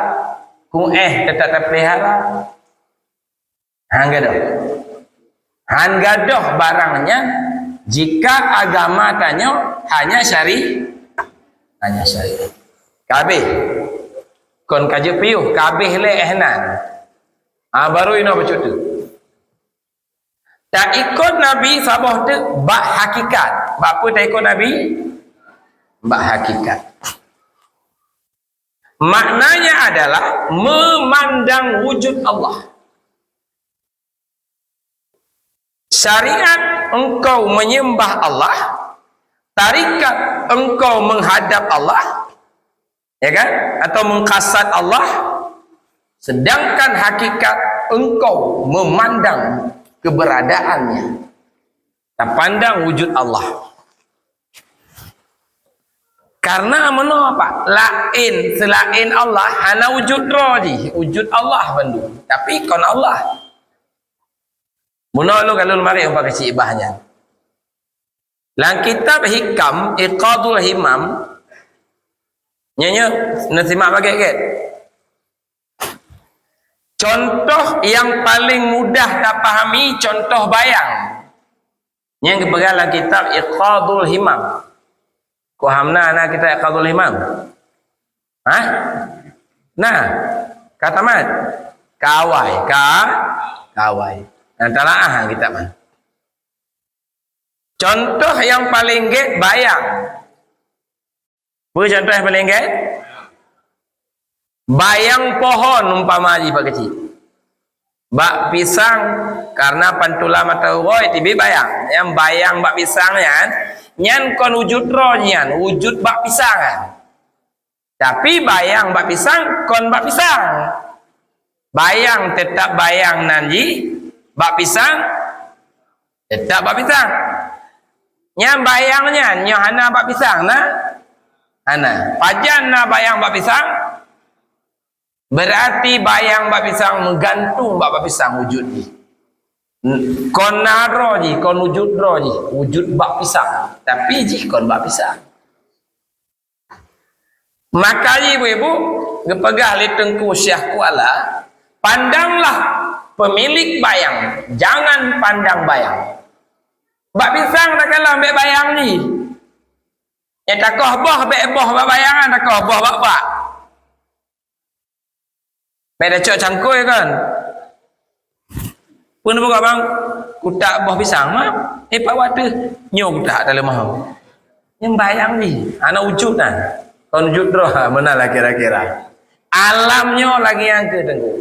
kuéh teutap tapeulihara. Han gadôh. Han gadôh barang nyan jika agama tanyoe hanya syari-, hanya syariat. Ka habéh. Kon ka jeuet piôh, ka habéh lé éh nan. Ah, baru inoe bacut teuk. Taikot Nabi saboh teuk bak hakikat. Bak peue taikot Nabi? Bak hakikat. Maknanya adalah memandang wujud Allah. Syariat engkau menyembah Allah, tarikat engkau menghadap Allah, ya kan? Atau mengkasad Allah, sedangkan hakikat engkau memandang keberadaannya. Tapandang wujud Allah. Karena meunoe apa? Laén, selaén Allah hana wujud droe jih, wujud Allah bandum. Tapi kon Allah. Meunoe lôn galon marit umpama keuchik bah nyan. Lam kitab Hikam, Iqadul Himam, nyoe, nyoe, neusimak bagét-gét. Contoh yang paling mudah tapahami, contoh bayang. Nyang geupeugah lam kitab Iqadul Himam. Ku hamna na kitab Iqadul Himam? Hah? Nah, ka tamat. Kawai, ka, kawai. Nah, talaah kitab mana? Contoh yang paling gét bayang. Peue contoh nyang paléng gét? Bayang pohon umpama jih bak keuchik. Bak pisang, karena pantulan mata uroe teubiet bayang. Nyang bayang bak pisang nyan, nyan kon wujud droe nyan, wujud bak pisang nyan. Tapi bayang bak pisang, kon bak pisang. Bayang teutap bayang nan jih, bak pisang teutap bak pisang. Nyang bayang nyan, nyoe hana bak pisang na? Hana. Pajan na bayang bak pisang? Berarti bayang bak pisang meugantung bak, bak pisang wujud jih. Kon na droe jih, kon wujud droe jih, wujud bak pisang. Tapi jih kon bak pisang. Maka ibu-ibu geupeugah lé Teungku Syekh Kuala, "Pandanglah pemilik bayang, jangan pandang bayang." Bak pisang takalon bèk bayang jih. Nyang takoh boh bèk boh bak bayang, takoh boh bak bak. Bèk tacok cangkôi kan. Peue neupeugah bang, kutak boh pisang mah. Eh, pat watèe nyoe kutak dalam maham. Nyang bayang jih, hana wujud na. Kon wujud droe, ha, meunan lah kira-kira. Alam nyoe lagèe nyang keu teungku.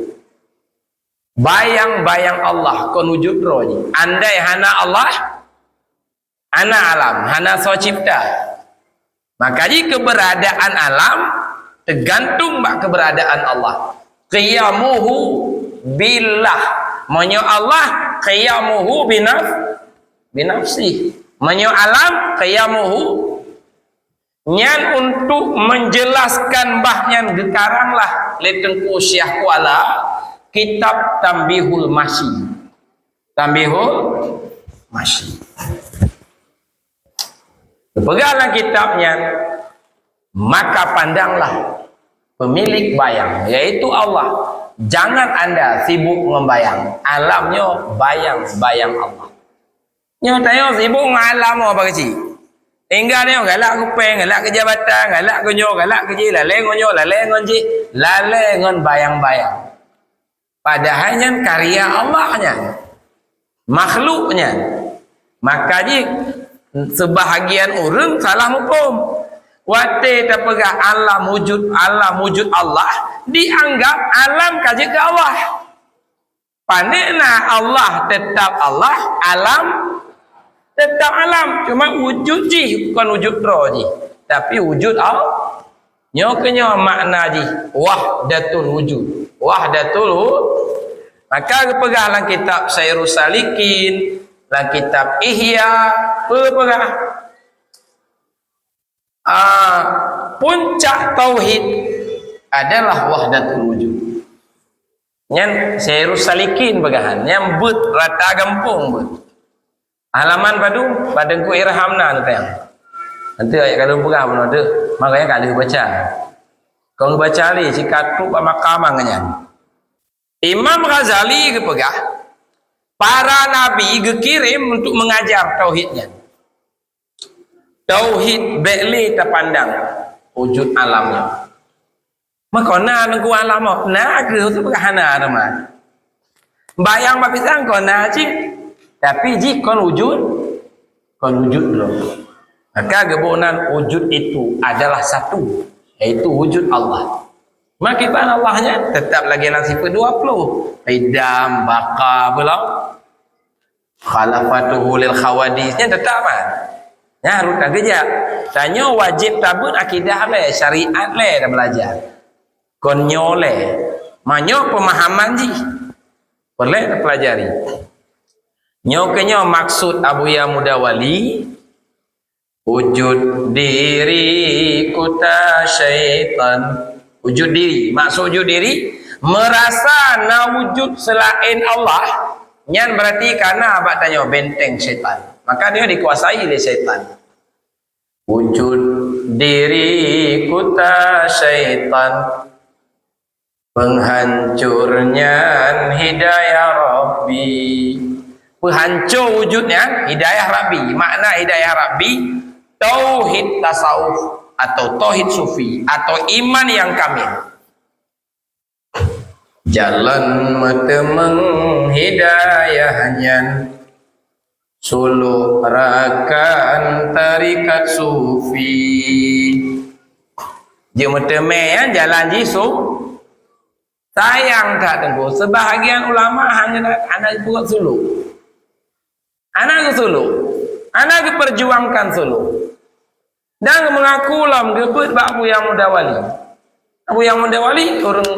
Bayang-bayang Allah kon wujud droe jih. Andai hana Allah, hana alam, hana soe cipta. Maka jih keberadaan alam teugantung bak keberadaan Allah. Qiyamuhu billah. Meunyoe Allah, qiyamuhu binaf-, binafsih. Meunyoe alam, qiyamuhu. Nyan untuk menjelaskan bah nyan geukaranglah lé Teungku Syekh Kuala kitab Tanbihul Masyi. Tanbihul Masyi. Geupeugah lam kitab nyan, "Maka pandanglah pemilik bayang, yaitu Allah. Jangan anda sibuk ngon bayang." Alam nyoe bayang-bayang Allah. Nyoe tanyoe sibuk ngon alam nyoe bak keuchik. Tinggai nyoe galak keu péng, galak keu jabatan, galak keu nyoe, galak keu jih, lalée ngon nyoe, lalée ngon jih, lalée ngon bayang-bayang. Padahai nyan karya Allah nyan, makhluk nyan. Maka jih, seubahagian ureuëng salah muphom. Watée tapeugah alam wujud, alam wujud Allah, dianggap alam ka jeuet keu Allah. Pane na Allah, teutap Allah, alam teutap alam. Cuma wujud jih kon wujud droe jih, tapi wujud Allah. Nyoe keuh nyoe makna jih wahdatul wujud. Wahdatul wu-, maka geupeugah lam kitab Sairus Salikin, lam kitab Ihya, peue geupeugah? Ah, puncak tauhid adalah wahdatul wujud. Nyan Sairus Salikin peugah, nyan beuet rata gampông beuet. Halaman padum, padum ku Irham na teuntang. Nanti ayat kalau peugah bunoe deuh, makanya ka lheueh baca. Kong baca lé sikatuk bak mahkamah nyan. Imam Ghazali geupeugah, para nabi geukirém untuk mengajar tauhid nyan. Tauhid bék lé tapandang wujud alam nyan. Meuko na nunggu alam oh, na keuh tu peugah hana teuma. Bayang bak pisang kon na cit, tapi jih kon wujud, kon wujud droe. Maka geuboh nan wujud itu adalah satu, yaitu wujud Allah. Maka Allah nyan tetap lagi dalam sifat dua puluh. Qidam, baqa, belom. Khalafatuhu lil hawadits nyan tetap kan. Nyan harus tageujak. Tanyoe wajéb tabeuet akidah lé, syariat lé dan belajar. Kon nyoe lé. Manyoe pemahaman jih. Peureulée tapeulajari. Nyoe keuh nyoe maksud Abuya Mudawali, wujud diri kota syaitan. Wujud diri, maksud wujud diri, merasa na wujud selain Allah, nyan berarti kana bak tanyoe benteng syaitan. Maka dia dikuasai oleh syaitan. Wujud diri kota syaitan. Penghancurnya hidayah Rabbi. Peuhanco wujud nyan hidayah Rabbi. Makna hidayah Rabbi, tauhid tasawuf atau tauhid sufi atau iman yang kamil. Jalan meuteumeng hidayah nyan. Suluk rakan tarikat sufi. Jeuet meuteumé nyan jalan jih su-, sayang that Teungku, sebahagian ulama hana, hana buet suluk. Hana geusuluk. Hana geuperjuangkan suluk. Dan mengaku lom geubeuet bak Abuya Mudawali. Abuya Mudawali ureuëng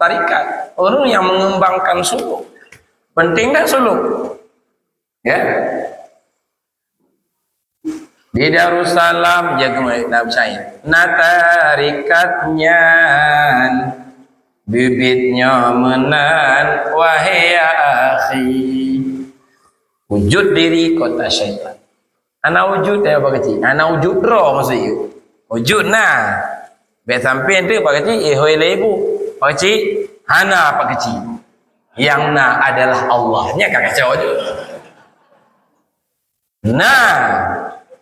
tarikat, ureuëng yang mengembangkan suluk. Penting kan suluk? Ya. Di Darussalam, jaga Nabi Said. Na tarikat nyan, bibit nyoe meunan, wahai ya akhi. Wujud diri kota syaitan. Hana wujud, eh, Pak Keuchik. Hana wujud droe maksud jih. Wujud na. Bék sampai tu Pak Keuchik, eh, hoi lé ibu. Pak Keuchik, hana Pak Keuchik. Yang na adalah Allah. Nyan ka kacau je. Na,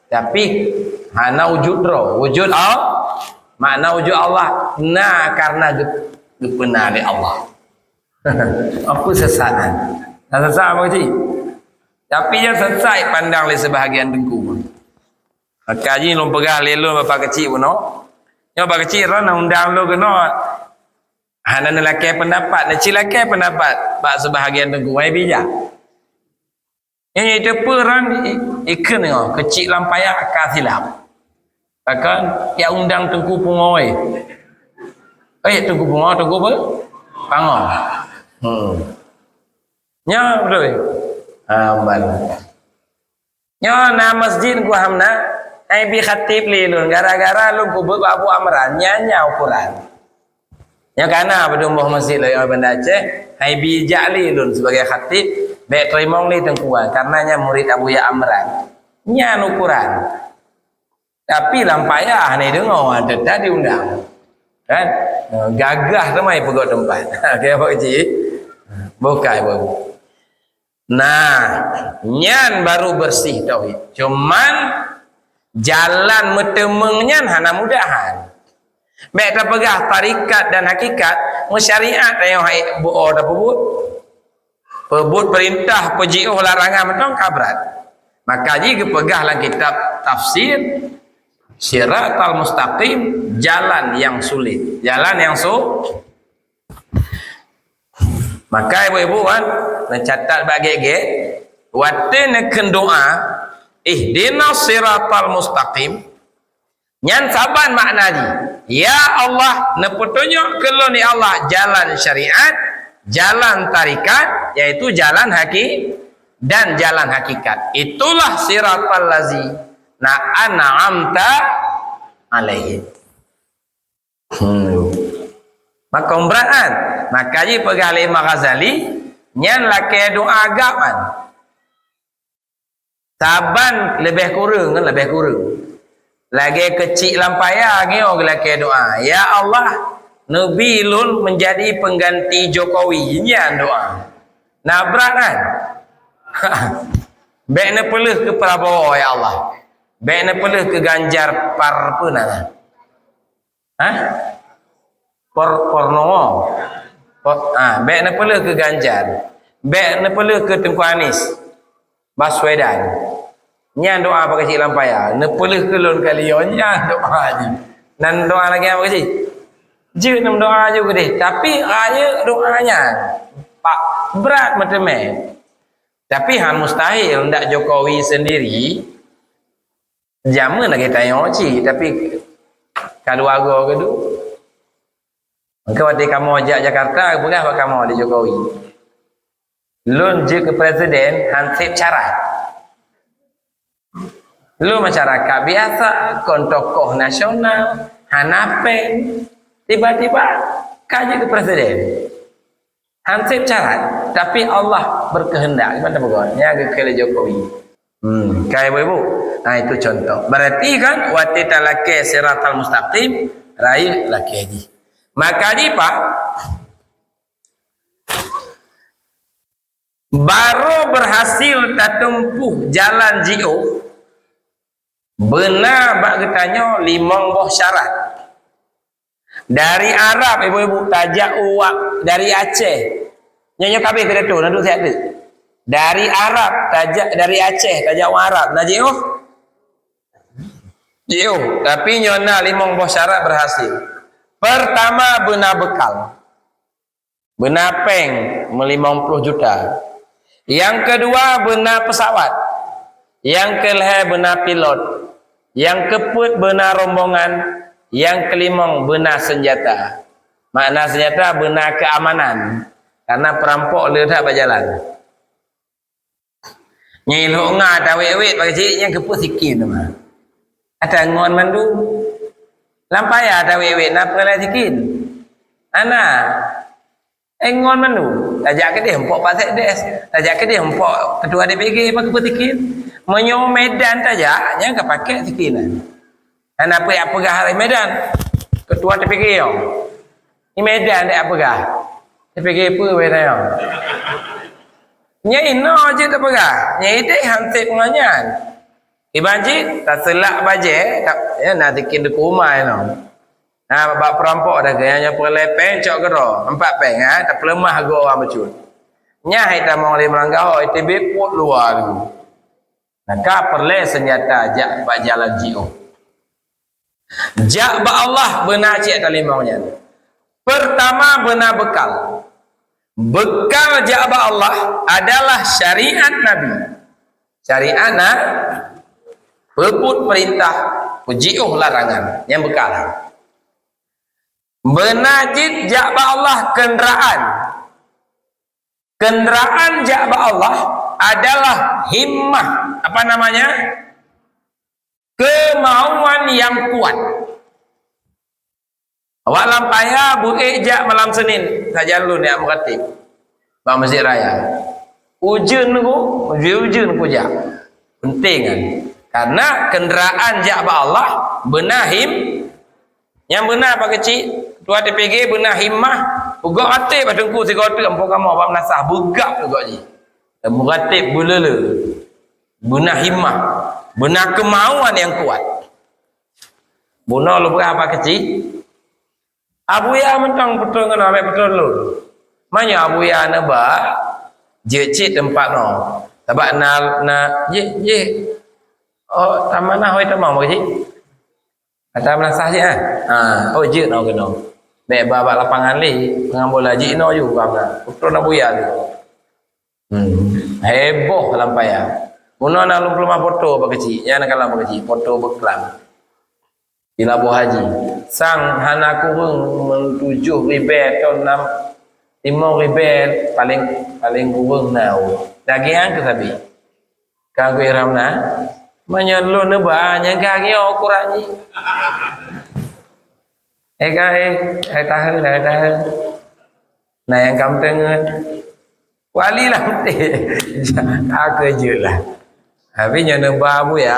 tapi hana wujud droe. Wujud Allah. Makna wujud Allah na karena geu-, geupeuna lé Allah. Apa sesat? Nah, sesat apa cik? Tapi yang sesat pandang lé sebahagian teungku. Maka jih lôn peugah lé lôn Bapak Keuchik bunoe. Nyoe Bapak Keuchik ron undang lôn keunoe. Hana neulakée pendapat, neuci lakée pendapat bak sebahagian teungku. Wai bijak. Nyan iteupeue ran i-, ikheun nyoe, Keuchik Lam Paya ka silap. Takkan ya undang Teungku Pungo weh. Eh, Teungku Pungo, Teungku apa? Pango. Hmm. Nya betul. Ha, ban. Nyoe na masjid ku hamna, hai bi khatib lé lôn gara-gara lôn kubeuet bak Abu Amran, nya nya ukuran. Nyoe kana beudôh boh masjid lôn Banda Aceh, hai bi jak lé lôn sebagai khatib, bék teurimong lé teungku, karena nyan murid Abuya Amran. Nyan ukuran. Tapi lam payah ni deungoe, teutap diundang. Kan? Gagah teuma ipeugot teumpat. Oke, apa kecil? Bukai baru. Nah, nyan baru bersih tauhid. Cuman jalan meuteumeng nyan hana mudahan. Bèk tapeugah tarikat dan hakikat, meusyariat tanyoe hai bu'oe tapeubuet. Peubuet peurintah, peujiôh larangan mantong ka brat. Maka jih geupeugah lam kitab tafsir, Siratal Mustaqim, jalan yang sulit, jalan yang su-, maka ibu-ibu kan, neucatat bak gét-gét, watèe neukheun doa, "Ihdinas siratal mustaqim", nyan saban makna jih, "Ya Allah, neupeutunyok keu lôn, ya Allah, jalan syariat, jalan tarikat, yaitu jalan haki-, dan jalan hakikat. Itulah siratal lazina an'amta alaihim." Hmm. Makong brat kan? Maka jih peugah lé Imam Ghazali, nyan lakèe doa agam kan? Saban leubeh kureueng, leubeh kureueng. Lagèe keuchik lam paya ngieng geulakèe doa, "Ya Allah, neubi lôn meunjadi peungganti Jokowi." Nyan doa. Na brat kan? Bèk neupeuleueh keu Prabowo, ya Allah. Bèk neupeuleueh keu Ganjar par-, peue nan. Hah? Por-, porno. Por-, ah, bèk neupeuleueh keu Ganjar. Bèk neupeuleueh keu Teungku Anies Baswedan. Nyan doa bak keuchik lam paya. Neupeuleueh keu lôn kali nyoe, nyan doa jih. Nan doa lagèe apa keuchik? Jeuet neudoa ju keudeh. Tapi rayeuk doa nyan. Pak, brat meuteumé. Tapi han mustahil ndak Jokowi sendiri. Jameun lagèe tanyoe cit, tapi keluarga keudua. Maka watèe kamoe jak Jakarta, peugah bak kamoe lé Jokowi, "Lôn jeuet keu presiden han sép syarat. Lôn masyarakat biasa, kon tokoh nasional, hana péng. Tiba-tiba ka jeuet keu presiden." Han sép syarat, tapi Allah berkehendak. Gimana peugah? Nyan geukheun lé Jokowi. Hmm, ka ibu-ibu. Nah, itu contoh. Berarti kan, watèe talakèe siratal mustaqim, rayeuk lakèe jih. Maka jih, Pak, baru berhasil tatumpuh jalan jiôh, beuna bak geutanyoe limong boh syarat. Dari Arab, ibu-ibu, tajak u-, dari Aceh. Nyoe, nyoe ka abéh pidato, na duek siat teuk. Dari Arab, tajak, dari Aceh, tajak u Arab. Na jiôh? Jiôh. Tapi nyoe na limong boh syarat berhasil. Pertama, beuna beukal. Beuna péng meulimong ploh juta. Nyang keudua beuna peusawat. Nyang keulhèe beuna pilot. Nyang keupeuet beuna rombongan. Nyang keulimong beuna seunjata. Makna seunjata beuna keuamanan. Karena peurampok le that bak jalan. Nyan ilhok nga tawét-wét bak keuchik nyan keupeue sikin teuma. Ata ngon mandum. Lam paya tawét-wét na peuralèe sikin. Ana. Eh, ngon mandum. Tajak keudeh mpok Pak Sekdes. Tajak keudeh mpok ketua D P G bak keupeue sikin. Meunyoe Medan tajak, nyan ka pakai sikin. Hana peue jak peugah di Medan. Ketua T P G nyoe. Di Medan jak peugah. T P G peue weh nyoe? Nyan inoe jeuet tapeugah. Nyan idéh han sép ngon nyan. Iban jih, taseulak bajèe, ta-, ya, na tikin deukeue uma inoe. Na bak peurampok dah, nyan nyoe peureulèe péng cok keudroe, empat péng, ha, tapeuleumah goe ureueng bacut. Nyan hai tamong lé meurangga ho, I T B peuet luwa tu. Maka peureulèe seunjata jak bak jalan jiôh. Jak bak Allah beuna cit talimong nyan. Pertama beuna beukal. Beukal jak bak Allah adalah syariat Nabi. Syariat na peubuet peurintah, peujiôh larangan. Nyan beukal. Beuna cit jak bak Allah keundraan. Keundraan jak bak Allah adalah himmah, apa namanya? Keumauan nyang kuat. Awak lam paya beuék jak malam Senin, sajan lôn jak meuratib bak Masjid Raya. Ujeuen ku, ujeuen ku jak. Penting kan? Karena keundraan jak bak Allah beuna him-, Nyang beuna Pak Keuchik, ketua T P G beuna himmah, peugöt até bak teungku sigoe teuk ampôn kamoe bak meunasah beugab teuk jih. Dan meuratib beulele. Beuna himmah, beuna keumauan nyang kuat. Bunoe lôn peugah Pak Keuchik, Abuya mantong peutrön keunoe, amai peutrön lôn. Meunyoe Abuya neuba, jeuet cit teumpat nyoe. Sabab na, na, jih, jih. Oh, tamanah hôi tamong bak cit. Ata meunasah cit, ah. Ha, oh, jeuet nyoe keunoe. Bèk ba bak lapangan lé, peungan bola jih nyoe ju ka meunan. Peutrön Abuya lé. Hmm. Heboh lam paya. Meunoe na lôn peuleumah foto bak keuchik, nyan ka lam bak keuchik, foto beuklam. Di Labuhan Haji. Sang hana kureueng meutujoh ribèe atau nam, limong ribèe paléng, paléng kureueng na. Daging keu sabe. Ka geuiram na. Meunyoe lôn neuba, nyang ka nyoe ukuran jih. Eh, ka, eh, eh, tahan, eh, tahan. Nah, nyang kam teungeut. Wali lah, aku je lah. Tapi nyoe neuba Abuya.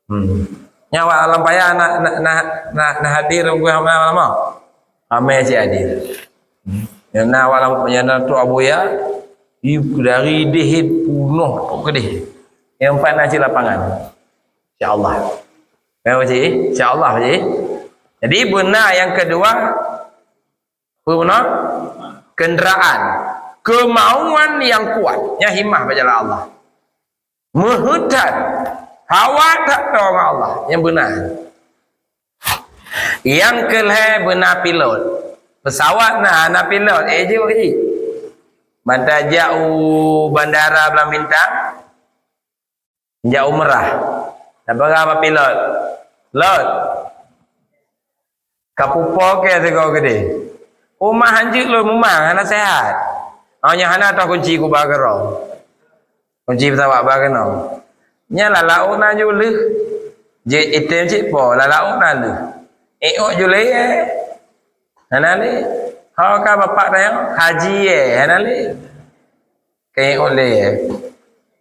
Hmm. Nyan awak lam paya na, na, na, na, na hadir Abuya lama. Ramai cit hadir. Hmm. Nyan na awak lam, nyan na tu Abuya. Dari deh punoh tu keudeh. Nyang empat na cit lapangan. Insya Allah. Ya, Pak Cik? Insya Allah, Pak Cik. Jadi, beuna nyang keudua, apa beuna? Kenderaan. Kemauan nyang kuat. Nyan himmah bak jalan Allah. Meuheuet that. Hawa that teurimong Allah. Nyang beuna. Nyang keulhèe beuna pilot. Pesawat na, hana pilot. Eh, jeuet, Pak Cik. Mantong jak u bandara Blang Bintang. Jak umrah. Tapeugah bak pilot, "Lot, ka pupo kèe sigoe keudeh? Uma hanjeuet lôn mumang, hana seuhat. Oh, nyoe hana toh kunci kuba keudroe. Kunci pesawat ba keunoe." Nyan lam laôt na ju lheueh. Jeuet item cit po, lam laôt na lheueh. Iôt ju lé, hana lé. Ho ka bapak tanyong, haji, eh, hana lé. Keu ulèe.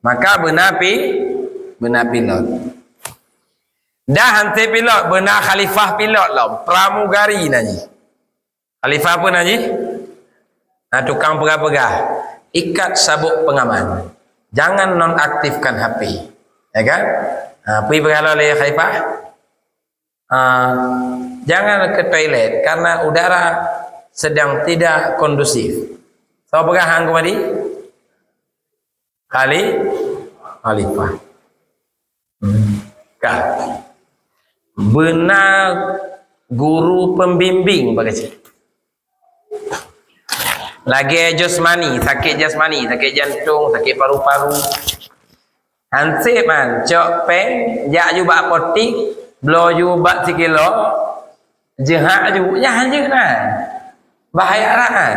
Maka beuna pi-, beuna pilot. Dah hanté pilot, beuna khalifah pilot lom. Pramugari na jih. Khalifah apa na jih? Na tukang peugah-peugah. Ikat sabuk pengaman. Jangan nonaktifkan H P. Ya kan? Ha, peue peugah lom lé khalifah? Ah, jangan ke toilet karena udara sedang tidak kondusif. Soe peugah hang keumadi? Khali-, khalifah. Hmm. Ka. Beuna guru pembimbing bak keuchik. Lagèe jasmani, sakét jasmani, sakét jantong, sakét paru-paru. Hansép man, cok péng, jak ju bak apotik, bloe ju ubat sikilo, jeuhak ju, nyan hanjeuet na. Bahaya that.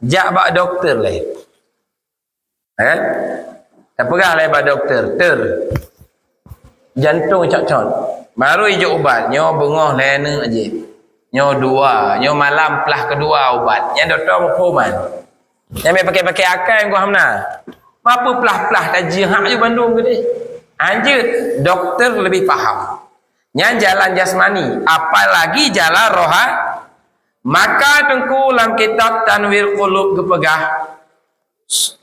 Jak bak dokto lé. Eh? Tapeugah lé bak dokto, "Dokto, jantong cok-cok." Baru ijok ubat, nyoe beungoh lhèe neuk jih. Nyoe dua, nyoe malam plah keudua ubat. Nyan dokto muphom man. Nyan mé pakai-pakai akai goh hamna. Apa plah-plah tajih hak ju bandum keudeh. Hanjeuet, dokto lebih paham. Nyan jalan jasmani, apalagi jalan roha-, maka Teungku lam kitab Tanwir Qulub geupeugah,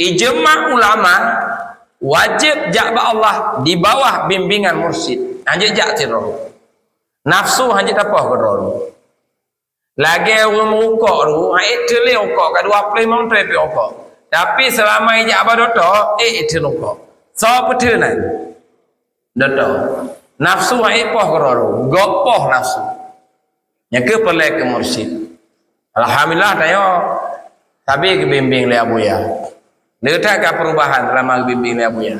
ijma ulama wajéb jak bak Allah di bawah bimbingan mursyid. Hanjeuet jak sidroe. Nafsu hanjeuet tapoh keudroe. Lagèe ureueng meurukok tu, han ék teulé rukok, ka dua ploh limong thon ék rukok. Tapi seulama ijak bak dokto, ék teulé rukok. Soe peuteun nyan? Dokto. Nafsu han ék poh keudroe, gob poh nafsu. Nyan keuh peureulèe keu mursyid. Alhamdulillah, tanyoe sabe geubimbing lé Abuya. Le that ka perubahan seulama geubimbing lé Abuya.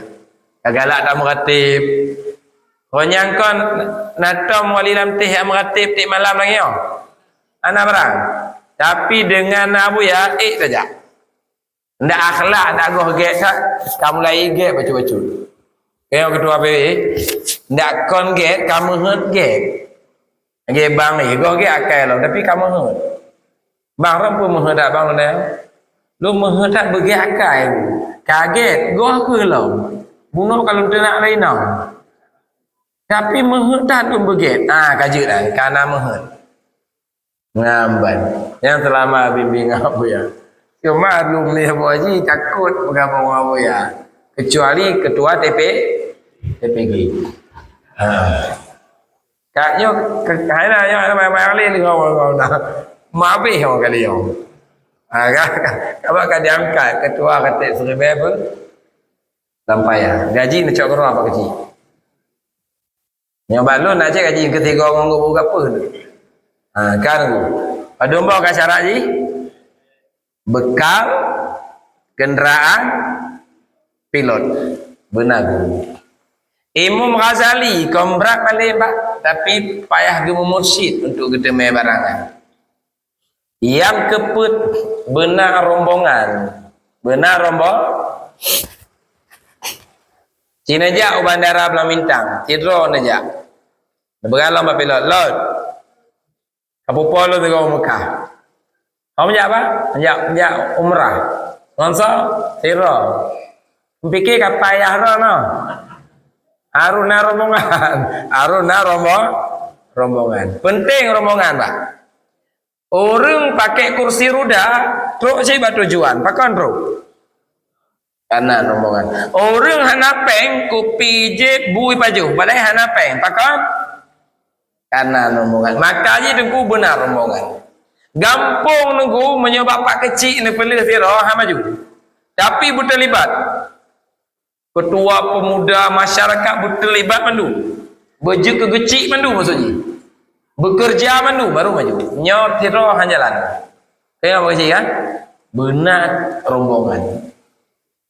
Ka galak tameuratib. Kon nyang kon na tom wali lam teh nyang meuratib tiep malam lagèe nyoe. Hana barang. Tapi deungon Abuya, ék tajak. Ndak akhlak, ndak goh gèt that, ka mulai gèt bacut-bacut. Keu ketua P W, ndak kon gèt, ka meuheuet gèt. Lagèe bang, eh, goh gèt akai lom, tapi ka meuheuet. Bang, ram peue meuheuet that bang lôn nyoe? Lôn meuheuet that beugèt akai. Ka gèt, goh keuh lom. Bunoe ka lôn teunak lé inong. Tapi meuheuet that lôn beugèt. Ah, ka jeuet dah, ka na meuheuet. Ngamban. Nyang seulama bimbingan Abuya. Cuma alumni Abu Haji takot beugabong ngon Abuya. Kecuali ketua T P, T P G. Ha. Kak nyoe, ke-, hai na, nyoe, hai na, mai, mai, alih, nyoe, nyoe, nyoe, nah. Mabeh orang kali nyoe. Ha, kan? Awak ka diangkat ketua katek Siribèe pun. Lam payah. Gaji neucok keudroe apa kecil. Nyang bak lôn na cit gaji keu tiga ngon geubu gapeue tu. Ha, kan tu. Padum boh ka syarat jih? Bekal, kenderaan, pilot. Beuna guru. Imam Ghazali, kon brat malém, Pak, tapi payah geumursyid untuk geuteumé barangan. Nyang keupeuet beuna rombongan. Beuna rombo-, Ci neujak u bandara Blang Bintang, sidroe neujak. Neupeugah lom bak pilot, "Lot, ka pupo lôn sigoe u Mekah." "Kamoe jak, Pak?" "Jak, jak umrah." "Ngon soe?" "Sidroe." Meupiké ka payah droe noh. Harôh na rombongan. Harôh na rombo-, rombongan. Penting rombongan, Pak. Ureueng pakai kursi roda, trok cit bak tujuan. Pakon trok? Kana rombongan. Ureueng hana péng, kupi jép, bui pajoh. Padahai hana péng. Pakon? Kana rombongan. Maka jih Teungku beuna rombongan. Gampông Teungku, meunyoe bapak keuchik neupeuleueh sidroe, hana maju. Tapi beuteulibat. Ketua pemuda masyarakat beuteulibat mandum. Beujeuet keu keuchik mandum maksud jih. Beukeureuja mandum baru maju. Nyoe sidroe han jalan. Tengok bak keuchik kan? Beuna rombongan.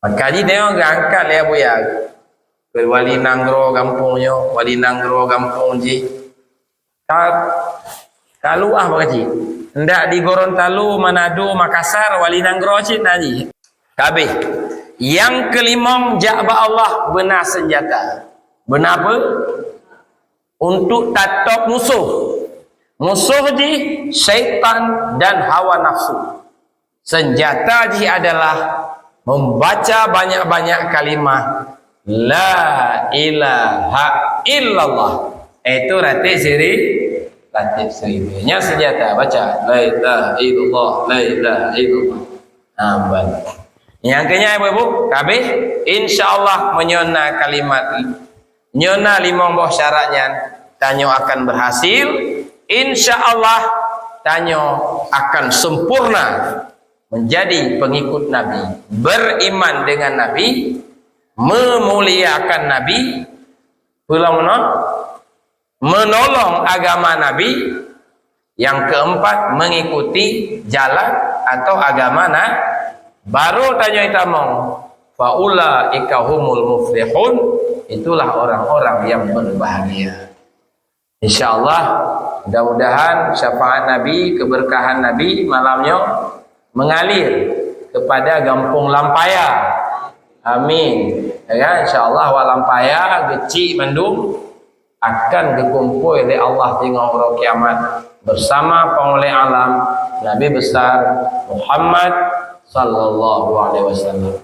Maka jih tengok geuangkat lé Abuya. Keu wali nanggroe gampông nyoe, wali nanggroe gampông jih. Ka, ka luwah bak keuchik. Ndak di Gorontalo, Manado, Makassar, wali nanggroe cit na jih. Ka abéh. Nyang keulimong jak bak Allah beuna seunjata. Beuna apa? Untuk tatôb musoh. Musoh jih syaitan dan hawa nafsu. Senjata jih adalah membaca banyak-banyak kalimah la ilaha illallah. Itu ratéb siri-, ratéb siribèe. Nyan senjata, baca la ilaha illallah, la ilaha illallah. Ha, ban. Nyang keunyan, Ibu-ibu, ka abéh. Insya Allah, meunyoe na kalimat, nyoe na limong boh syarat nyan, tanyoe akan berhasil. Insya Allah, tanyoe akan sempurna menjadi pengikut Nabi, beriman dengan Nabi, memuliakan Nabi, pulang meunan, menolong agama Nabi, yang keempat, mengikuti jalan atau agama Na-, baru tanyoe tamong, "Faulaika humul muflihun," itulah orang-orang yang berbahagia. Insya Allah, mudah-mudahan syafaat Nabi, keberkahan Nabi malam nyoe mengalir kepada gampông Lampaya. Amin. Ya kan? Insya Allah, awak Lampaya, keuchik mandum, akan geukumpôi lé Allah singoh uroe kiamat bersama Panghulèe Alam, Nabi Besar Muhammad sallallahu alaihi wasallam.